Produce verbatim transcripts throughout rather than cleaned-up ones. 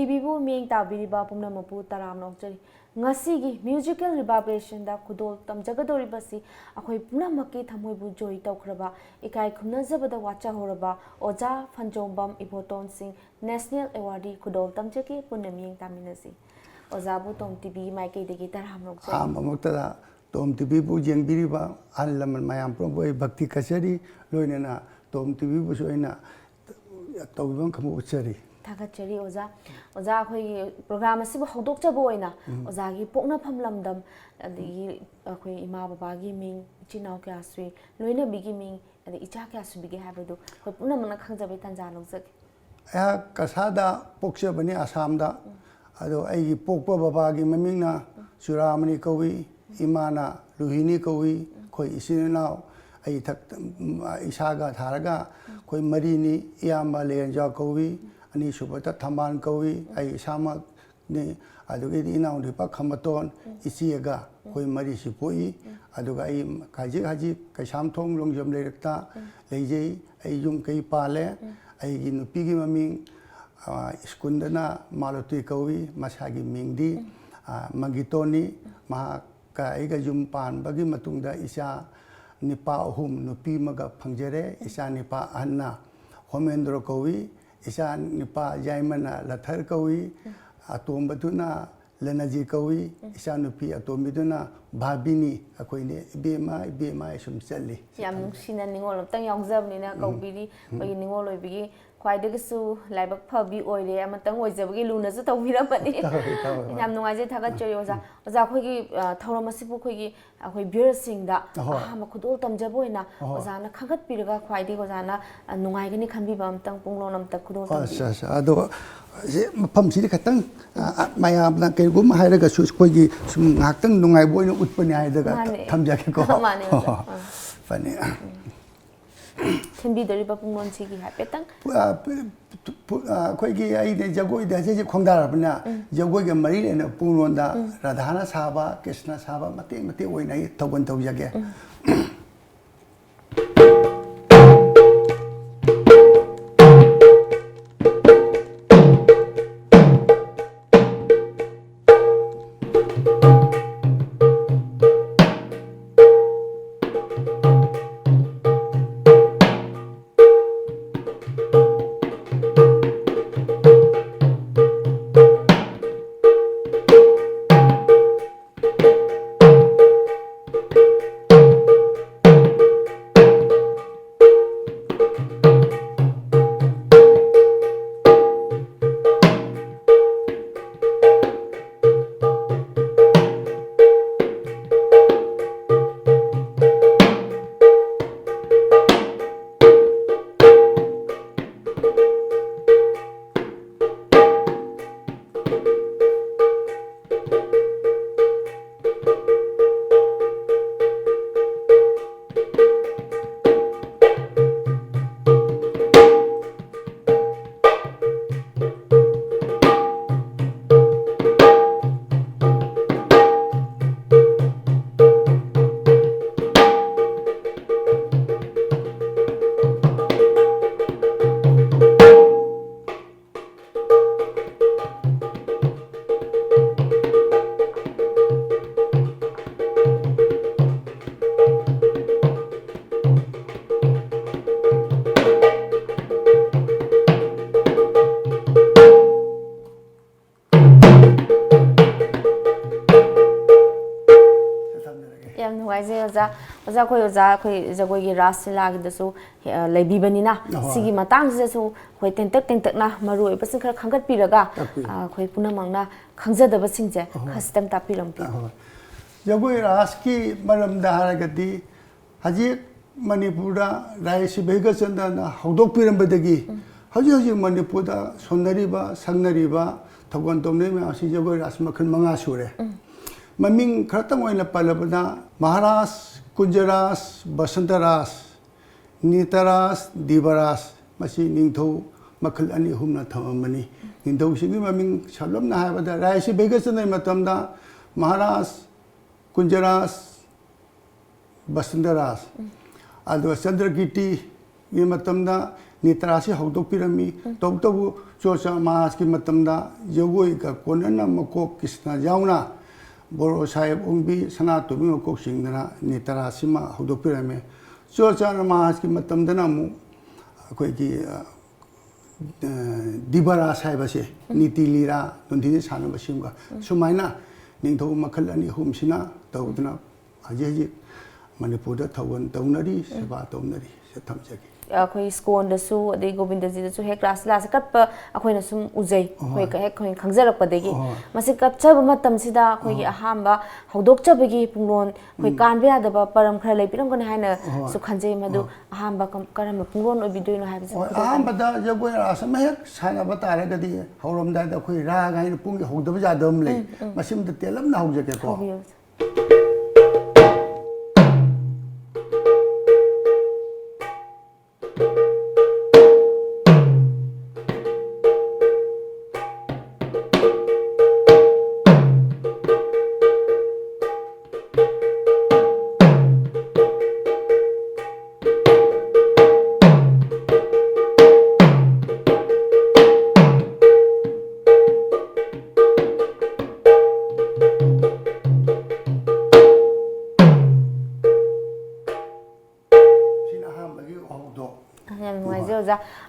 ꯇꯤꯚꯤꯕꯨ ꯃꯤꯠꯌꯦꯡ ꯇꯥꯕꯤꯔꯤꯕ ꯄꯨꯝꯅꯃꯛꯄꯨ ꯇꯔꯥꯝꯅ ꯑꯣꯛꯆꯔꯤ꯫ ꯉꯁꯤꯒꯤ Musical Revibrationꯗ ꯈꯨꯗꯣꯜ ꯇꯝꯖꯒꯗꯧꯔꯤꯕꯁꯤ ꯑꯩꯈꯣꯏ ꯄꯨꯝꯅꯃꯛꯀꯤ ꯊꯃꯣꯏꯕꯨ ꯖꯣꯏ ꯇꯧꯈ꯭ꯔꯕ, ꯏꯀꯥꯏ ꯈꯨꯝꯅꯖꯕꯗ ꯋꯥꯠꯆꯍꯧꯔꯕ ꯑꯣꯖꯥ ꯐꯟꯖꯣꯝꯕꯝ ꯏꯕꯣꯇꯣꯟ ꯁꯤꯡ, National Awardꯗ ꯈꯨꯗꯣꯜ ꯇꯝꯖꯒꯦ꯫ ꯄꯨꯟꯅ ꯃꯤꯠꯌꯦꯡ ꯇꯥꯃꯤꯟꯅꯁꯤ꯫ ꯑꯣꯖꯥꯕꯨ ꯇꯣꯝ ꯇꯤꯚꯤꯒꯤ ꯃꯥꯏꯀꯩꯗꯒꯤ ꯇꯔꯥꯝꯅ ꯑꯣꯛꯆꯔꯤ꯫ ꯑꯍꯥꯟꯕꯃꯛꯇꯗ ꯇꯣꯝ ꯇꯤꯚꯤꯕꯨ ꯌꯦꯡꯕꯤꯔꯤꯕ ꯑꯍꯜ ꯂꯃꯟ ꯃꯌꯥꯝ ꯄꯨꯝꯅꯃꯛꯄꯨ ꯑꯩ ꯚꯛꯇꯤ ꯀꯠꯆꯔꯤ, ꯂꯣꯏꯅꯅ ꯇꯣꯝ ꯇꯤꯚꯤꯕꯨꯁꯨ ꯑꯩꯅ ꯇꯧꯕꯤꯐꯝ ꯈꯪꯕ ꯎꯠꯆꯔꯤ꯫ ꯊꯥꯒꯠꯆꯔꯤ ꯑꯣꯖꯥ꯫ ꯑꯣꯖꯥ, ꯑꯩꯈꯣꯏꯒꯤ program ꯑꯁꯤꯕꯨ ꯍꯧꯗꯣꯛꯆꯕ ꯑꯣꯏꯅ ꯎꯝ꯫ ꯑꯣꯖꯥꯒꯤ ꯄꯣꯛꯅꯐꯝ ꯂꯝꯗꯝ, ꯑꯗꯒꯤ ꯑꯩꯈꯣꯏ ꯏꯃꯥ ꯕꯕꯥꯒꯤ ꯃꯤꯡ, ꯏꯆꯤꯟ ꯏꯅꯥꯎ ꯀꯌꯥ ꯁꯨꯏ, ꯂꯣꯏꯅꯕꯤꯒꯤ ꯃꯤꯡ, ꯑꯗꯩ ꯏꯆꯥ ꯀꯌꯥ ꯁꯨꯕꯤꯒꯦ ꯍꯥꯏꯕꯗꯨ ꯑꯩꯈꯣꯏ ꯄꯨꯝꯅꯃꯛꯅ ꯈꯪꯖꯕꯒꯤ ꯇꯥꯟꯖꯥ ꯂꯧꯖꯒꯦ꯫ ꯑꯩꯍꯥꯛ ꯀꯁꯥꯗ ꯄꯣꯛꯆꯕꯅꯤ, ꯑꯁꯥꯝꯗ꯫ ꯑꯗꯣ ꯑꯩꯒꯤ ꯄꯣꯛꯄ ꯕꯕꯥꯒꯤ ꯃꯃꯤꯡꯅ ꯆꯨꯔꯥꯃꯅꯤ ꯀꯧꯏ, ꯏꯃꯥꯅ ꯂꯨꯍꯤꯅꯤ ꯀꯧꯏ꯫ ꯑꯩꯈꯣꯏ ꯏꯆꯤꯟ ꯏꯅꯥꯎ ꯑꯩ ꯏꯊꯛ, ꯏꯁꯥꯒ ꯊꯥꯔꯒ ꯑꯩꯈꯣꯏ ꯃꯔꯤꯅꯤ꯫ ꯏꯌꯥꯝꯕ ꯂꯦꯟꯖꯥꯎ ꯀꯧꯏ, ꯑꯅꯤꯁꯨꯕꯗ ꯊꯝꯕꯥꯜ ꯀꯧꯏ, ꯑꯩ ꯏꯁꯥꯃꯛꯅꯤ꯫ ꯑꯗꯨꯗꯒꯤꯗꯤ ꯏꯅꯥꯎꯅꯨꯄꯥ ꯈꯝꯕꯇꯣꯟ, ꯏꯆꯦꯒ ꯑꯩꯈꯣꯏ ꯃꯔꯤꯁꯤ ꯄꯣꯛꯏ꯫ ꯑꯗꯨꯒ ꯑꯩ ꯍꯧꯖꯤꯛ ꯍꯧꯖꯤꯛ ꯀꯩꯁꯥꯝꯊꯣꯡ ꯂꯣꯡꯖꯝ ꯂꯩꯔꯛꯇ ꯂꯩꯖꯩ꯫ ꯑꯩ ꯌꯨꯝ ꯀꯩ ꯄꯥꯜꯂꯦ꯫ ꯑꯩꯒꯤ ꯅꯨꯄꯤꯒꯤ ꯃꯃꯤꯡ, ꯑ, ꯁ꯭ꯀꯨꯜꯗꯅ ꯃꯥꯂꯣꯇꯤ ꯀꯧꯏ, ꯃꯁꯥꯒꯤ ꯃꯤꯡꯗꯤ, ꯑ, ꯃꯪꯒꯤꯇꯣꯟꯅꯤ꯫ ꯃꯍꯥꯛꯀ ꯑꯩꯒ ꯌꯨꯝ ꯄꯥꯟꯕꯒꯤ ꯃꯇꯨꯡꯗ ꯏꯆꯥ ꯅꯤꯄꯥ ꯑꯍꯨꯝ, ꯅꯨꯄꯤ ꯑꯃꯒ ꯐꯪꯖꯔꯦ꯫ ꯏꯆꯥ ꯅꯤꯄꯥ ꯑꯍꯟꯅ ꯍꯣꯃꯦꯟꯗ꯭ꯔꯣ ꯀꯧꯏ, ꯏꯆꯥ ꯅꯤꯄꯥ ꯌꯥꯏꯃꯅ ꯂꯊꯔ ꯀꯧꯏ, ꯑꯇꯣꯝꯕꯗꯨꯅ ꯂꯦꯅꯖꯤ ꯀꯧꯏ, ꯏꯆꯥꯅꯨꯄꯤ ꯑꯇꯣꯝꯕꯤꯗꯨꯅ ꯚꯥꯕꯤꯅꯤ꯫ ꯑꯩꯈꯣꯏꯅ ꯏꯕꯦꯝꯃ, ꯏꯕꯦꯝꯃ ꯍꯥꯏ ꯁꯨꯝ ꯆꯠꯂꯤ꯫ ꯌꯥꯝ ꯅꯨꯡꯁꯤꯅ ꯅꯤꯡꯉꯣꯜ ꯑꯝꯇꯪ ꯌꯥꯎꯖꯕꯅꯤꯅ ꯎꯝ꯫ ꯀꯧꯕꯤꯔꯤ꯫ ꯎꯝ꯫ ꯑꯩꯈꯣꯏꯒꯤ ꯅꯤꯡꯉꯣꯜ ꯑꯣꯏꯕꯒꯤ ꯈ꯭ꯋꯥꯏꯗꯒꯤꯁꯨ ꯂꯥꯏꯕꯛ ꯐꯕꯤ ꯑꯣꯏꯔꯦ, ꯑꯃꯇꯪ ꯑꯣꯏꯖꯕꯒꯤ ꯂꯨꯅꯁꯨ ꯇꯧꯕꯤꯔꯝꯕꯅꯤ꯫ ꯇꯧꯏ, ꯇꯧꯏ, ꯃꯥꯅꯤ꯫ ꯌꯥꯝ ꯅꯨꯡꯉꯥꯏꯖꯩ, ꯊꯥꯒꯠꯆꯔꯤ ꯑꯣꯖꯥ꯫ ꯑꯣꯖꯥ, ꯑꯩꯈꯣꯏꯒꯤ, ꯑ, ꯊꯧꯔꯝ ꯑꯁꯤꯕꯨ ꯑꯩꯈꯣꯏꯒꯤ, ꯑꯩꯈꯣꯏ viewerꯁꯤꯡꯗ ꯑꯍꯣꯏ꯫ ꯑꯍꯥꯟꯕ ꯈꯨꯗꯣꯜ ꯇꯝꯖꯕ ꯑꯣꯏꯅ ꯑꯍꯣꯏ꯫ ꯑꯣꯖꯥꯅ ꯈꯪꯒꯠꯄꯤꯔꯒ ꯈ꯭ꯋꯥꯏꯗꯒꯤ ꯑꯣꯖꯥꯅ, ꯑ, ꯅꯨꯡꯉꯥꯏꯒꯅꯤ ꯈꯟꯕꯤꯕ ꯑꯝꯇꯪ ꯄꯨꯡꯂꯣꯟ ꯑꯝꯇ ꯈꯨꯗꯣꯜ ꯑꯠꯆꯥ, ꯇꯝꯕꯤꯌꯨ꯫ ꯑꯠꯆꯥ꯫ ꯑꯗꯣ ꯁꯤ ꯃꯐꯝꯁꯤꯗꯤ ꯈꯇꯪ, ꯑ, ꯑ, ꯃꯌꯥꯝꯅ ꯀꯔꯤꯒꯨꯝꯕ ꯍꯥꯏꯔꯒꯁꯨ ꯑꯩꯈꯣꯏꯒꯤ ꯁꯨꯝ ꯉꯥꯏꯍꯥꯛꯇꯪ ꯅꯨꯡꯉꯥꯏꯕ ꯑꯣꯏꯅ ꯎꯠꯄꯅꯤ ꯍꯥꯏꯗꯨꯒ ꯃꯥꯅꯦ꯫ ꯊꯝꯖꯒꯦꯀꯣ꯫ ꯃꯥꯅꯦ, ꯑꯣꯖꯥ꯫ ꯑꯥ꯫ ꯐꯅꯤ꯫ ꯊꯤꯟꯕꯤꯗꯧꯔꯤꯕ ꯄꯨꯡꯂꯣꯟꯁꯤꯒꯤ ꯍꯥꯏꯐꯦꯠꯇꯪ꯫ ꯄꯨ-, ꯑ, ꯄꯨ-, ꯄꯨ-, ꯑ, ꯑꯩꯈꯣꯏꯒꯤ ꯑꯩꯅ ꯖꯒꯣꯏꯗ ꯍꯧꯖꯤꯛ ꯍꯧꯖꯤꯛ ꯈꯣꯡꯗꯥꯔꯕꯅꯤꯅ ꯎꯝ꯫ ꯖꯒꯣꯏꯒ ꯃꯔꯤ ꯂꯩꯅꯕ ꯄꯨꯡꯂꯣꯟꯗ ꯎꯝ꯫ ꯔꯥꯙꯥꯅ ꯁꯥꯕ, ꯀ꯭ꯔꯤꯁꯅ ꯁꯥꯕ ꯃꯇꯦꯛ ꯃꯇꯦꯛ ꯑꯣꯏꯅ ꯑꯩ ꯊꯧꯒꯜ ꯇꯧꯖꯒꯦ꯫ ꯎꯝ꯫ ꯑꯣꯖꯥ, ꯑꯩꯈꯣꯏ ꯑꯣꯖꯥ, ꯑꯩꯈꯣꯏ ꯖꯒꯣꯏꯒꯤ ꯔꯥꯁ ꯂꯤꯂꯥꯒꯤꯗꯁꯨ, ꯑ, ꯂꯩꯕꯤꯕꯅꯤꯅ, ꯑꯍꯣꯏ꯫ ꯁꯤꯒꯤ ꯃꯇꯥꯡꯁꯤꯗꯁꯨ ꯑꯩꯈꯣꯏ ꯇꯦꯟꯇꯛ ꯇꯦꯟꯇꯛꯅ ꯃꯔꯨ ꯑꯣꯏꯕꯁꯤꯡ ꯈꯔ ꯈꯟꯒꯠꯄꯤꯔꯒ, ꯇꯥꯛꯄꯤꯌꯨ꯫ ꯑ, ꯑꯩꯈꯣꯏ ꯄꯨꯝꯅꯃꯛꯅ ꯈꯪꯖꯗꯕꯁꯤꯡꯁꯦ ꯑꯍꯣꯏ꯫ ꯈꯖꯤꯛꯇꯪ ꯇꯥꯛꯄꯤꯔꯝꯕꯤꯌꯨ꯫ ꯑꯍꯣꯏ꯫ ꯖꯒꯣꯏ ꯔꯥꯁꯀꯤ ꯃꯔꯝꯗ ꯍꯥꯏꯔꯒꯗꯤ, ꯍꯧꯖꯤꯛ ꯃꯅꯤꯄꯨꯔꯗ ꯔꯥꯏꯁꯤ ꯚꯩꯒꯆꯟꯗ꯭ꯔꯅ ꯍꯧꯗꯣꯛꯄꯤꯔꯝꯕꯗꯒꯤ, ꯎꯝ꯫ ꯍꯧꯖꯤꯛ ꯍꯧꯖꯤꯛ ꯃꯅꯤꯄꯨꯔꯗ ꯁꯣꯟꯅꯔꯤꯕ, ꯁꯪꯅꯔꯤꯕ, ꯊꯧꯒꯜ ꯇꯧꯅꯔꯤꯕ ꯃꯌꯥꯝꯁꯤ ꯖꯒꯣꯏ ꯔꯥꯁ ꯃꯈꯜ ꯃꯉꯥ ꯁꯨꯔꯦ꯫ ꯎꯝ꯫ ꯃꯃꯤꯡ ꯈꯔꯇꯪ ꯑꯣꯏꯅ ꯄꯜꯂꯕꯗ, ꯃꯍꯥꯔꯥꯁ, ꯀꯨꯟꯖꯔꯥꯁ, ꯕꯁꯟꯇ ꯔꯥꯁ, ꯅꯤꯇꯔꯥꯁ, ꯗꯤꯕꯔꯥꯁ, ꯃꯁꯤ ꯅꯤꯡꯊꯧ ꯃꯈꯜ ꯑꯅꯤ ꯑꯍꯨꯝꯅ ꯊꯝꯃꯝꯕꯅꯤ꯫ ꯅꯤꯡꯊꯧꯁꯤꯡꯒꯤ ꯃꯃꯤꯡ ꯁꯝꯂꯞꯅ ꯍꯥꯏꯔꯕꯗ, ꯔꯥꯏꯁꯤ ꯚꯩꯒꯆꯟꯗ꯭ꯔꯒꯤ ꯃꯇꯝꯗ ꯃꯍꯥꯔꯥꯁ, ꯀꯨꯟꯖꯔꯥꯁ, ꯕꯁꯟꯇꯔꯥꯁ, ꯎꯝ꯫ ꯑꯗꯨꯒ ꯆꯟꯗ꯭ꯔꯀꯤꯔꯇꯤꯒꯤ ꯃꯇꯝꯗ ꯅꯤꯇꯔꯥꯁꯤ ꯍꯧꯗꯣꯛꯄꯤꯔꯝꯃꯤ꯫ ꯎꯝ꯫ ꯇꯧꯕꯇꯕꯨ ꯆꯨꯔꯆꯥꯟ ꯃꯍꯥꯔꯥꯖꯀꯤ ꯃꯇꯝꯗ ꯖꯒꯣꯏꯒ ꯀꯣꯟꯅꯅ ꯃꯀꯣꯛ ꯀ꯭ꯔꯤꯁꯅ ꯌꯥꯎꯅ ꯕꯣꯔꯣ ꯁꯥꯍꯦꯕ ꯑꯣꯡꯕꯤ, ꯁꯅꯥꯇꯣꯝꯕꯤ ꯃꯀꯣꯛ ꯆꯤꯡꯗꯅ ꯅꯤꯇꯔꯥꯁꯤꯃ ꯍꯧꯗꯣꯛꯄꯤꯔꯝꯃꯤ꯫ ꯆꯨꯔꯆꯥꯟ ꯃꯍꯥꯔꯥꯖꯀꯤ ꯃꯇꯝꯗꯅ ꯑꯃꯨꯛ ꯑꯩꯈꯣꯏꯒꯤ, ꯑ, ꯑ, ꯗꯤꯕꯔꯥꯁ ꯍꯥꯏꯕꯁꯦ, ꯎꯝ꯫ ꯅꯤꯇꯤ ꯂꯤꯔꯥ, ꯅꯨꯡꯊꯤꯜ ꯁꯥꯟꯅꯕꯁꯤꯡꯒ, ꯎꯝ꯫ ꯁꯨꯃꯥꯏꯅ ꯅꯤꯡꯊꯧ ꯃꯈꯜ ꯑꯅꯤ ꯑꯍꯨꯝꯁꯤꯅ ꯇꯧꯗꯅ ꯍꯧꯖꯤꯛ ꯍꯧꯖꯤꯛ ꯃꯅꯤꯄꯨꯔꯗ ꯊꯧꯒꯜ ꯇꯧꯅꯔꯤ, ꯎꯝ꯫ ꯁꯦꯕꯥ ꯇꯧꯅꯔꯤ꯫ ꯁꯤ ꯊꯝꯖꯒꯦ꯫ ꯑꯩꯈꯣꯏ ꯁ꯭ꯀꯣꯟꯗꯁꯨ, ꯑꯗꯩ ꯒꯣꯕꯤꯟꯗꯖꯤꯗꯁꯨ ꯍꯦꯛ ꯔꯥꯁ ꯂꯤꯂꯥꯁꯦ ꯀꯠꯄ ꯑꯩꯈꯣꯏꯅ ꯁꯨꯝ ꯎꯖꯩ꯫ ꯍꯣꯏ꯫ ꯑꯩꯈꯣꯏ ꯍꯦꯛ ꯑꯩꯈꯣꯏꯅ ꯈꯪꯖꯔꯛꯄꯗꯒꯤ꯫ ꯍꯣꯏ꯫ ꯃꯁꯤ ꯀꯠꯆꯕ ꯃꯇꯝꯁꯤꯗ ꯑꯩꯈꯣꯏꯒꯤ ꯍꯣꯏ꯫ ꯑꯍꯥꯟꯕ ꯍꯧꯗꯣꯛꯆꯕꯒꯤ ꯄꯨꯡꯂꯣꯟ, ꯑꯩꯈꯣꯏ ꯎꯝ꯫ ꯀꯥꯟꯕ ꯌꯥꯗꯕ ꯄꯔꯝ ꯈꯔ ꯂꯩꯕꯤꯔꯝꯒꯅꯤ ꯍꯥꯏꯅꯁꯨ ꯍꯣꯏ꯫ ꯈꯟꯖꯩ꯫ ꯃꯗꯨ ꯍꯣꯏ꯫ ꯑꯍꯥꯟꯕ ꯀꯝ-, ꯀꯔꯝꯕ ꯄꯨꯡꯂꯣꯟ ꯑꯣꯏꯕꯤꯗꯣꯏꯅꯣ ꯍꯥꯏꯕꯁꯤ ꯍꯣꯏ, ꯈꯪꯖꯩ꯫ ꯑꯍꯥꯟꯕꯗ ꯖꯒꯣꯏ ꯔꯥꯁ ꯑꯃ ꯍꯦꯛ ꯁꯥꯟꯅꯕ ꯇꯥꯔꯒꯗꯤ, ꯍꯧꯔꯝꯗꯥꯏꯗ ꯑꯩꯈꯣꯏ ꯔꯥꯒ ꯍꯥꯏꯅ ꯄꯨꯡꯒꯤ ꯍꯧꯗꯕ ꯌꯥꯗꯕ ꯑꯃ ꯂꯩ꯫ ꯎꯝ, ꯎꯝ꯫ ꯃꯁꯤꯃꯇ ꯇꯦꯜꯂꯞꯅ ꯍꯧꯖꯒꯦꯀꯣ꯫ ꯍꯧꯕꯤꯌꯨ꯫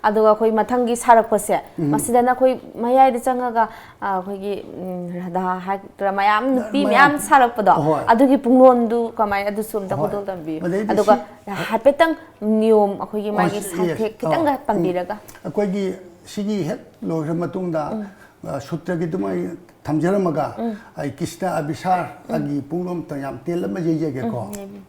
ꯑꯗꯨꯒ ꯑꯩꯈꯣꯏ ꯃꯊꯪꯒꯤ ꯁꯥꯔꯛꯄꯁꯦ, ꯃꯁꯤꯗꯅ ꯑꯩꯈꯣꯏ ꯃꯌꯥꯏꯗ ꯆꯪꯉꯒ, ꯑ, ꯑꯩꯈꯣꯏꯒꯤ, ꯎꯝ, ꯔꯥꯙꯥ ꯍꯥꯏꯗ꯭ꯔꯥ, ꯃꯌꯥꯝ, ꯅꯨꯄꯤ ꯃꯌꯥꯝ, ꯃꯌꯥꯝ ꯁꯥꯔꯛꯄꯗꯣ, ꯍꯣꯏ꯫ ꯑꯗꯨꯒꯤ ꯄꯨꯡꯂꯣꯟꯗꯨ ꯀꯃꯥꯏ, ꯑꯗꯨꯁꯨ ꯑꯝꯇ ꯍꯣꯏ꯫ ꯍꯣꯗꯣꯛ ꯇꯝꯕꯤꯌꯨ꯫ ꯃꯗꯩꯗꯤ ꯑꯗꯨꯒ ꯁꯤ ꯍꯥꯏꯐꯦꯠꯇꯪ ꯅꯤꯌꯣꯝ, ꯑꯩꯈꯣꯏꯒꯤ ꯑꯣ, ꯃꯥꯒꯤ ꯁꯤ, yes꯫ ꯁꯥꯊꯦꯛ ꯈꯤꯇꯪꯒ ꯑꯣ꯫ ꯎꯝ꯫ ꯇꯝꯕꯤꯔꯒ꯫ ꯑꯩꯈꯣꯏꯒꯤ ꯁꯤꯒꯤ ꯍꯦꯛ ꯂꯣꯏꯈ꯭ꯔ ꯃꯇꯨꯡꯗ, ꯎꯝ꯫ ꯑ, ꯁꯨꯠꯇꯒꯤ ꯑꯗꯨꯝ ꯑꯩ ꯊꯝꯖꯔꯝꯃꯒ, ꯎꯝ꯫ ꯑꯩ ꯀ꯭ꯔꯤꯁꯅ ꯑꯕꯤꯁꯥꯔ ꯎꯝ꯫ ꯑꯒꯤ ꯄꯨꯡꯂꯣꯟ ꯑꯝꯇ ꯌꯥꯝ ꯇꯦꯜꯂꯞꯅ ꯌꯩꯖꯒꯦꯀꯣ꯫ ꯎꯝ, ꯌꯩꯕꯤꯌꯨ꯫